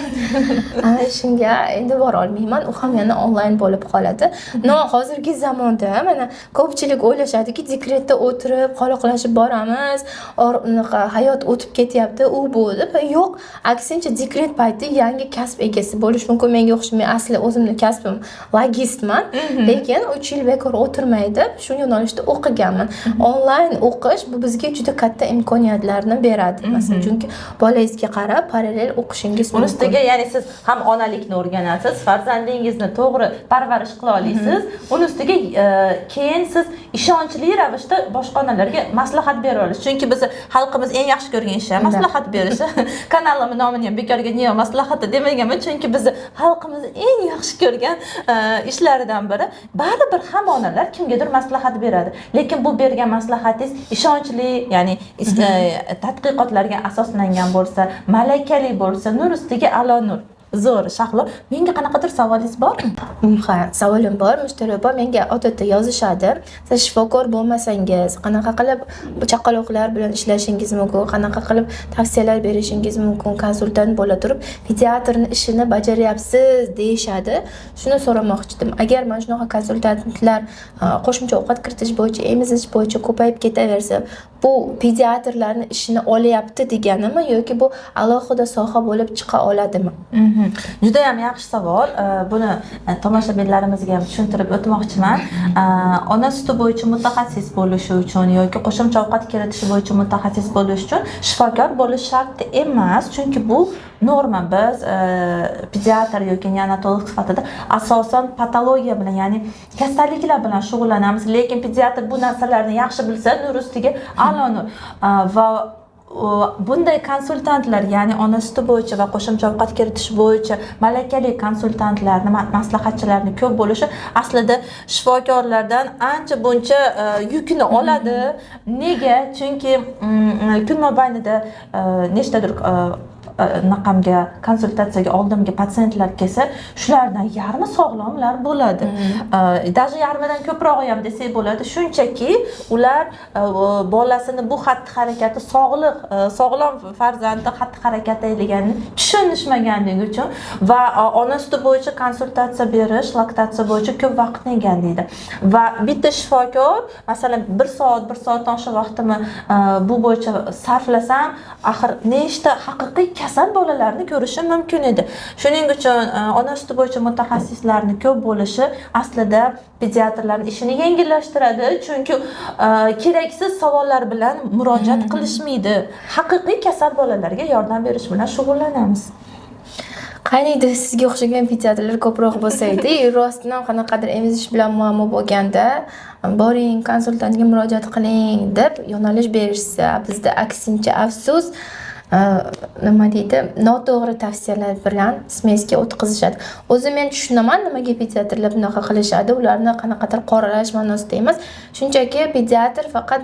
Shunga endi bora olmayman. U ham yana onlayn bo'lib qoladi. Но hozirgi zamonda mana ko'pchilik o'ylashadiki, dekretda o'tirib qoloqlashib boramiz, unaqa hayot o'tib ketyapti, u bu deb. Yo'q, aksincha, dekret payti yangi kasb egasi bo'lish mumkin. Menga o'xshab, men asli o'zimni kasbim logistman, lekin 3 yil bekor o'tirmay deb shu yo'nalishda o'qiganman. Onlayn o'qish bu bizga juda katta imkoniyatlarni beradi, masalan, chunki bolangizga qarab parallel o'qishingiz Uni mumkin. ustiga, ya'ni siz ham onalikni o'rganasiz, farzandingizni to'g'ri parvarish qila olasiz, uni ustiga keyin siz ishonchli ravishda boshqa onalarga maslahat bera olasiz, chunki bizni xalqimiz eng yaxshi ko'rgan ishi maslahat berishi. Kanalimni nomini ham bekorga "Neo maslahati" demaganman, chunki bizni xalqimiz eng yaxshi ko'rgan ishlaridan biri. Baribir hamma onalar kimgadir maslahat beradi, lekin bu bergan maslahatingiz ishonchli, ya'ni tadqiqotlarga asoslangan bo'lsa, malakali bo'lsa, nur ustiga a'lo nur. Zo'r, Shahlo, menga qanaqadir savolingiz bormi? Ha, savolim bor, Mushtari opa. Menga odatda yozishadi: siz shifokor bo'lmasangiz, qanaqa qilib chaqaloqlar bilan ishlashingiz mumkin, qanaqa qilib tavsiyalar berishingiz mumkin, konsultant bo'la turib pediatrni ishini bajaryapsiz, deyishadi. Shuni so'ramoqchi edim: agar mana shunaqa konsultantlar qo'shimcha ovqat kiritish bo'yicha, emizish bo'yicha ko'payib ketaversa, bu pediatrlarni ishini olyapti deganimi yoki bu alohida soha bo'lib chiqa oladimi? Judayam yaxshi savol. Buni tomoshabinlarimizga ham tushuntirib o'tmoqchiman. Ona suti bo'yicha mutaxassis bo'lishi uchun yoki qo'shimcha ovqat kiritishi bo'yicha mutaxassis bo'lish uchun shifokor bo'lish shart emas, chunki bu norma. Biz pediatr yoki neonatolog sifatida asosan patologiya bilan, ya'ni kasalliklar bilan shug'ullanamiz, lekin pediatr bu narsalarni yaxshi bilsa, nur ustiga a'lo nur. Va bunday konsultantlar, ya'ni ona suti bo'yicha va qo'shimcha ovqat kiritish bo'yicha malakali konsultantlarni, maslahatchilarni ko'p bo'lishi aslida shifokorlardan ancha buncha yukni oladi. Nega? Chunki kun mobaynida nechtadir anaqamga konsultatsiyaga oldimga patsientlar kelsa, shulardan yarmi sog'lomlar bo'ladi, даже yarmidan ko'prog'i ham desak bo'ladi. Shunchaki ular bolasini bu xatti harakati sog'liq, sog'lom farzandni xatti harakati deganini tushunishmaganligi uchun. Va ona suti bo'yicha konsultatsiya berish, laktatsiya bo'yicha ko'p vaqtni egallaydi va bitta shifokor, masalan, 1 soat, 1 soatdan oshiq vaqtimni bu bo'yicha sarflasam, axir nechta haqiqiy kasal bolalarni ko'rishim mumkin edi. Shuning uchun ona suti bo'yicha mutaxassislarni ko'p bo'lishi aslida pediatrlarni ishini yengillashtiradi, chunki keraksiz savollar bilan murojaat qilishmaydi, haqiqiy kasal bolalarga yordam berish bilan shug'ullanamiz. Qaniydi sizga o'xshagan pediatrlar ko'proq bo'lsa edi. Rostdan ham qanaqadir emizish bilan muammo bo'lganda, boring, konsultantga murojaat qiling, deb yo'nalish berishsa. Bizda aksincha, afsus, nima deydi, noto'g'ri tavsiyalar bilan смесь ga o'tkazishadi. O'zi men tushunaman, nimaga pediatrlar bunaqa qilishadi, ularni qanaqadir qoralash ma'nosida emas. Shunchaki pediatr faqat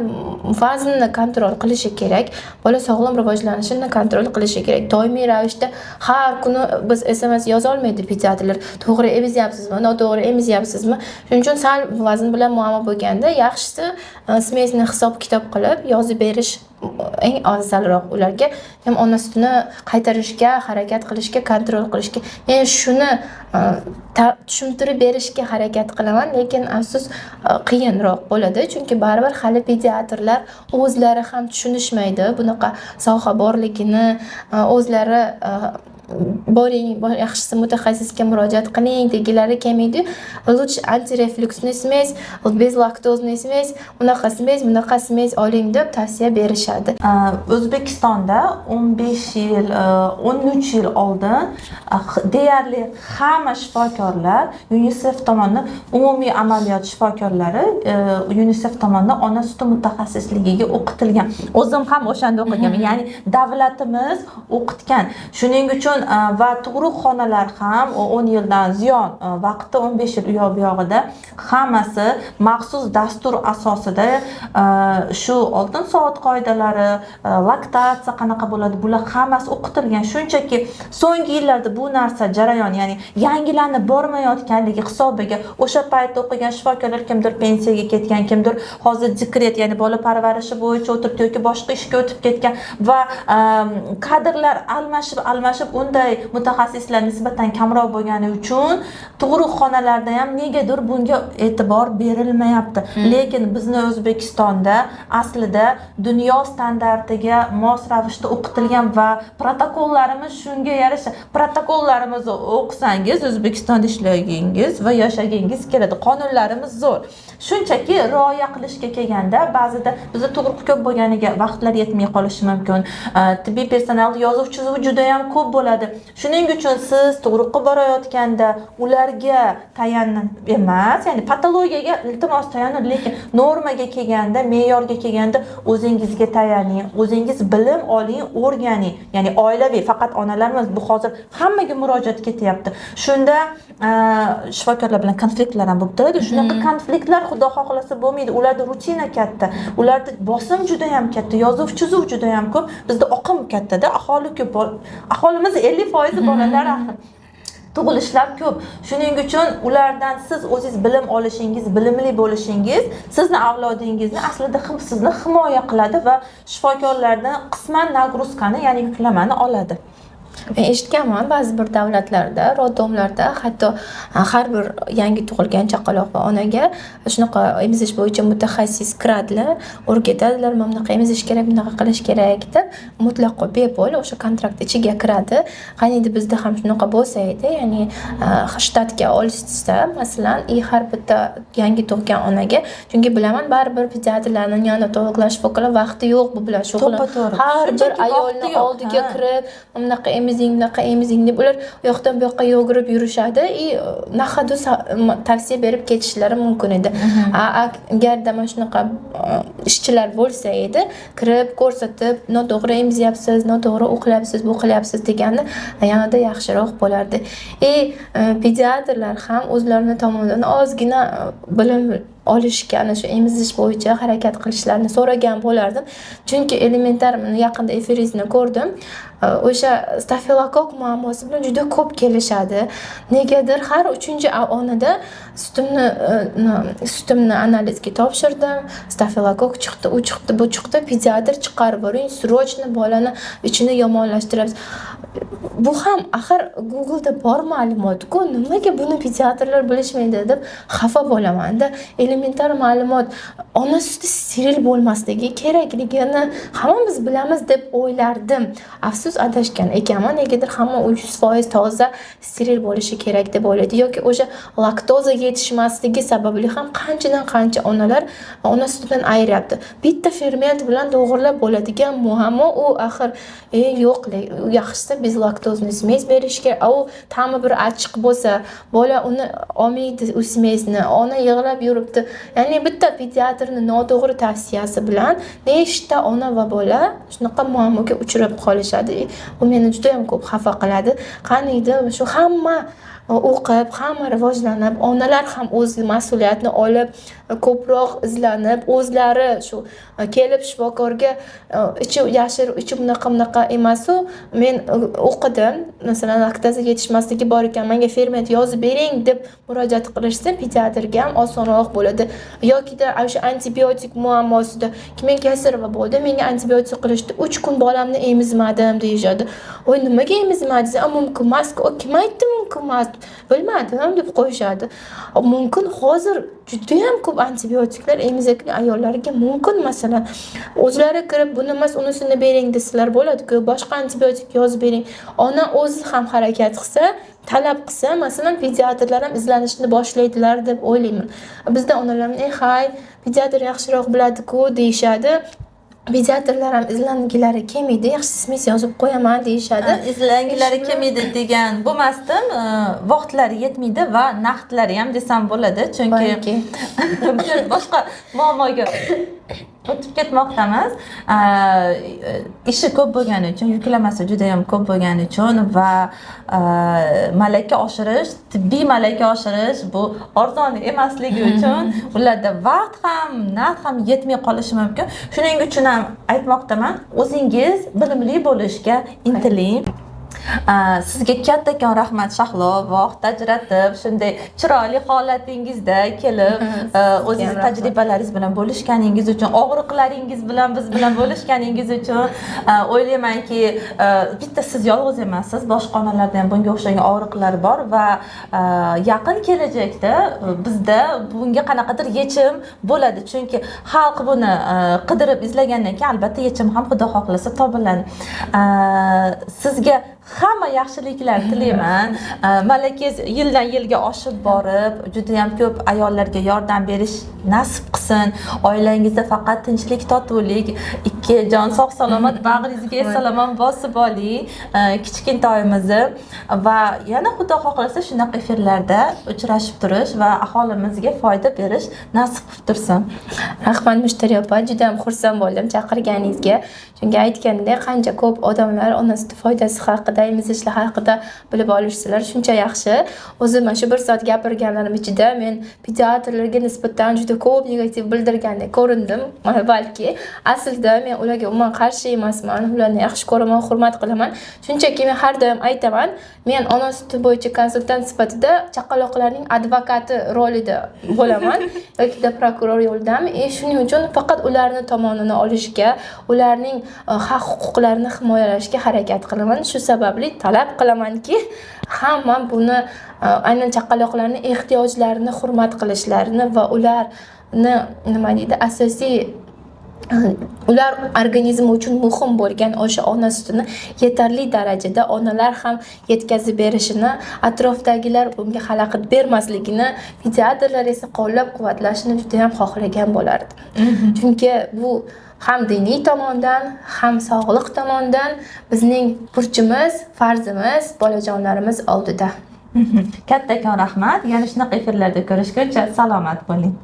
vaznni контроль qilishi kerak, bola sog'lom rivojlanishini контроль qilishi kerak. Doimiy ravishda har kuni biz SMS yozolmaydi pediatrlar, to'g'ri emizyapsizmi, noto'g'ri emizyapsizmi. Shuning uchun sal vazn bilan muammo bo'lganda, yaxshisi смесь ni hisob kitob qilib yozib berish eng afzalroq, ularga ham ona sutini qaytarishga harakat qilishga, контроль qilishga. Men shuni tushuntirib berishga harakat qilaman, lekin afsus, qiyinroq bo'ladi, chunki baribir hali pediatrlar o'zlari ham tushunishmaydi bunaqa soha borligini. O'zlari boring, yaxshisi mutaxassisga murojaat qiling degilari kelmaydi. Лучше антирефлюксный смесь, безлактозный смесь, unaqa смесь, bunaqa смесь oling, deb tavsiya berishadi. O'zbekistonda 15 yil, 13 yil oldin deyarli hamma shifokorlar UNICEF tomonidan, umumiy amaliyot shifokorlari UNICEF tomonidan ona suti mutaxassisligiga o'qitilgan. O'zim ham o'shanda o'qiganman, ya'ni davlatimiz o'qitgan. Shuning uchun Uchun va tug'ruqxonalar ham 10 yildan ziyon vaqtda, 15 yil u yoq bu yog'ida hammasi maxsus dastur asosida shu oltin soat qoidalari, laktatsiya qanaqa bo'ladi, bular hammasi o'qitilgan. Shunchaki so'nggi yillarda bu narsa jarayon, ya'ni yangilanib bormayotganligi hisobiga o'sha paytda o'qigan shifokorlar kimdir pensiyaga ketgan, kimdir hozir dekret, ya'ni bola parvarishi bo'yicha o'tiribdi yoki boshqa ishga o'tib ketgan va kadrlar almashib almashib unday mutaxassislar nisbatan kamroq bo'lgani uchun tug'ruqxonalarda ham negadir bunga e'tibor berilmayapti. Lekin bizni O'zbekistonda aslida dunyo standartiga mos ravishda o'qitilgan va protokollarimiz shunga yarasha. Protokollarimizni o'qisangiz, O'zbekistonda ishlagingiz va yashagingiz keladi. Qonunlarimiz zo'r, shunchaki rioya qilishga kelganda ba'zida bizda tug'ruq ko'p bo'lganiga vaqtlar yetmay qolishi mumkin. Tibbiy personal yozuv chizuvi juda yam ko'p bo'ladi. Shuning uchun siz tug'ruqqa borayotganda ularga tayanib emas, ya'ni patologiyaga iltimos tayaning, lekin normaga kelganda, me'yorga kelganda o'zingizga tayaning, o'zingiz bilim oling, o'rganing. Ya'ni oilaviy, faqat onalar emas, bu hozir hammaga murojaat ketyapti. Shunda shifokorlar bilan konfliktlar ham bo'lib turadi. Shunaqa konfliktlar, xudo xohlasa, bo'lmaydi. Ularda rutina katta, ularda bosim juda yam katta, yozuv chizuv juda yam ko'p. Bizda oqim kattada, aholi ko'p, aholimiz 50% bolalar axir, tug'ilishlar ko'p. Shuning uchun ulardan siz o'zingiz bilim olishingiz, bilimli bo'lishingiz sizni avlodingizni aslida sizni himoya qiladi va shifokorlardan qisman нагрузка ni, ya'ni yuklamani oladi. Men eshitganman, ba'zi bir davlatlarda, роддом larda hatto har bir yangi tug'ilgan chaqaloq va onaga shunaqa emizish bo'yicha mutaxassis kiradilar, o'rgatadilar, mana bunaqa emizish kerak, bunaqa qilish kerak deb, mutlaqo bepul, o'sha kontrakt ichiga kiradi. Qaniydi bizda ham shunaqa bo'lsa edi, ya'ni shtatga olishsa masalan, и har bitta yangi tug'ilgan onaga, chunki bilaman, baribir pediatrlarni, neonatologlar, shifokorlar vaqti yo'q bu bilan shug'ullan To'ppa-to'g'ri. har bir Shunchaki ayolni vaqti yo'q, oldiga ha. kirib, bunaqa emizing, bunaqa emizing deb, ular u yoqdan bu yoqqa yugurib yurishadi и на ходу tavsiya berib ketishlari mumkin edi. Agarda mana shunaqa ishchilar bo'lsa edi, kirib ko'rsatib, noto'g'ri emizyapsiz, noto'g'ri u qilyapsiz, bu qilyapsiz deganda yanada yaxshiroq bo'lardi. И pediatrlar ham o'zlarini tomonidan ozgina bilim olishga, ana shu emizish bo'yicha harakat qilishlarini so'ragan bo'lardim, chunki elementar, mana yaqinda efiringizni ko'rdim. O'sha stafilokokk muammosi bilan juda ko'p kelishadi negadir. Har uchinchi onada sutimni analizga topshirdim, stafilokokk chiqdi, u chiqdi, bu chiqdi, pediatr chiqarib yuboring срочно, bolani ichini yomonlashtiryapsiz. Bu ham axir Google'da bor ma'lumotku, nimaga buni pediatrlar bilishmaydi deb xafa bo'lamanda. Elementar ma'lumot, ona suti steril bo'lmasligi kerakligini hammamiz bilamiz deb o'ylardim. Afsus, adashgan ekanman. Negadir hamma u 100% toza, steril bo'lishi kerak deb o'ylaydi. Yoki o'sha laktoza yetishmasligi sababli ham qanchadan qancha onalar ona sutidan ayryapti. Bitta ferment bilan to'g'irlab bo'ladigan muammo u axir. Yo'q, yaxshisi безлактозный смесь berish kerak. A u ta'mi bir achchiq bo'lsa, bola uni olmaydi, u смесь ni, ona yig'lab yuribdi. Ya'ni bitta pediatrni noto'g'ri tavsiyasi bilan nechta ona va bola shunaqa muammoga uchrab qolishadi. Bu meni judayam ko'p xafa qiladi. Qaniydi shu hamma o'qib, hamma rivojlanib, onalar ham o'z mas'uliyatini olib, ko'proq izlanib, o'zlari shu kelib shifokorga ichi yashir, ichi bunaqa bunaqa emasu, men o'qidim, masalan, laktoza yetishmasligi bor ekan, menga ferment yozib bering deb murojaat qilishsa, pediatrga ham osonroq bo'ladi. Yokida o'sha antibiotik muammosida, men kasal bo'ldim, menga antibiotik qilishdi, 3 kun bolamni emizmadim deyishadi. Voy, nimaga emizmadingiz? "A, mumkin emas." Kim aytdi mumkin emas? Bilmadim deb qo'yishadi. Mumkin, hozir judayam ko'p antibiotiklar emizikli ayollarga mumkin. Masalan, o'zlari kirib, buni emas, unisini bering desalar bo'ladiku, boshqa antibiotik yozib bering. Ona o'zi ham harakat qilsa, talab qilsa, masalan, pediatrlar ham izlanishni boshlaydilar deb o'ylayman. Bizda onalar "Ey, hay, pediatr yaxshiroq biladiku" deyishadi. Pediatrlar ham izlangilari kelmaydi, yaxshi, смесь yozib qo'yaman deyishadi. Izlangilari kelmaydi degan bo'lmasdim, vaqtlari yetmaydi va naqdlari ham desam bo'ladi, chunki Balki. boshqa muammoga O'tib ketmoqdamiz. Ishi ko'p bo'lgani uchun, yuklamasi juda yam ko'p bo'lgani uchun va malaka oshirish, tibbiy malaka oshirish bu arzon emasligi uchun ularda vaqt ham, naqd ham yetmay qolishi mumkin. Shuning uchun ham aytmoqdaman, o'zingiz bilimli bo'lishga intiling. Sizga kattakon rahmat, Shahlo, vaqt ajratib, shunday chiroyli holatingizda kelib, o'zingiz rahmat. tajribalaringiz bilan bo'lishganingiz uchun, og'riqlaringiz bilan biz bilan bo'lishganingiz uchun. O'ylaymanki, bitta siz yolg'iz emassiz, boshqa onalarda ham bunga o'xshagan og'riqlar bor va yaqin kelajakda bizda bunga qanaqadir yechim bo'ladi, chunki xalq buni qidirib izlagandan keyin albatta yechim ham, xudo xohlasa, topiladi. Sizga hamma yaxshiliklar tilayman. Malakangiz yildan yilga oshib borib, judayam ko'p ayollarga yordam berish nasib qilsin. Oilangizda faqat tinchlik, totuvlik, ikki jon sog' salomat, bag'ringizga eson bosib oling kichkintoyimizni va yana, xudo xohlasa, shunaqa efirlarda uchrashib turish va aholimizga foyda berish nasib qilib tursin. Rahmat, Mushtariy opa, juda ham xursand bo'ldim chaqirganingizga. Chunki aytgandek, qancha ko'p odamlar ona suti foydasi haqida, emizishlar haqida bilib olishsalar, shuncha yaxshi. O'zi mana shu bir soat gapirganlarim ichida men pediatrlarga nisbatan juda ko'p negativ bildirgandek ko'rindim. Balki aslida men ularga umuman qarshi emasman, ularni yaxshi ko'raman, hurmat qilaman. Shunchaki men har doim aytaman, men ona suti bo'yicha konsultant sifatida chaqaloqlarning advokati rolida bo'laman yokida prokuror yo'lidaman. Shuning uchun faqat ularni tomonini olishga, ularning haq huquqlarini himoyalashga harakat qilaman. Shu sababli talab qilamanki, hamma buni aynan chaqaloqlarni ehtiyojlarini hurmat qilishlarini va ularni, nima deydi, asosiy ular organizmi uchun muhim bo'lgan o'sha ona sutini yetarli darajada onalar ham yetkazib berishini, atrofdagilar bunga xalaqit bermasligini, pediatrlar esa qo'llab-quvvatlashini juda ham xohlagan bo'lardim. Chunki bu ham diniy tomondan, ham sog'liq tomondan bizning burchimiz, farzimiz bolajonlarimiz oldida. Kattakon rahmat. Yana shunaqa efirlarda ko'rishguncha salomat bo'ling.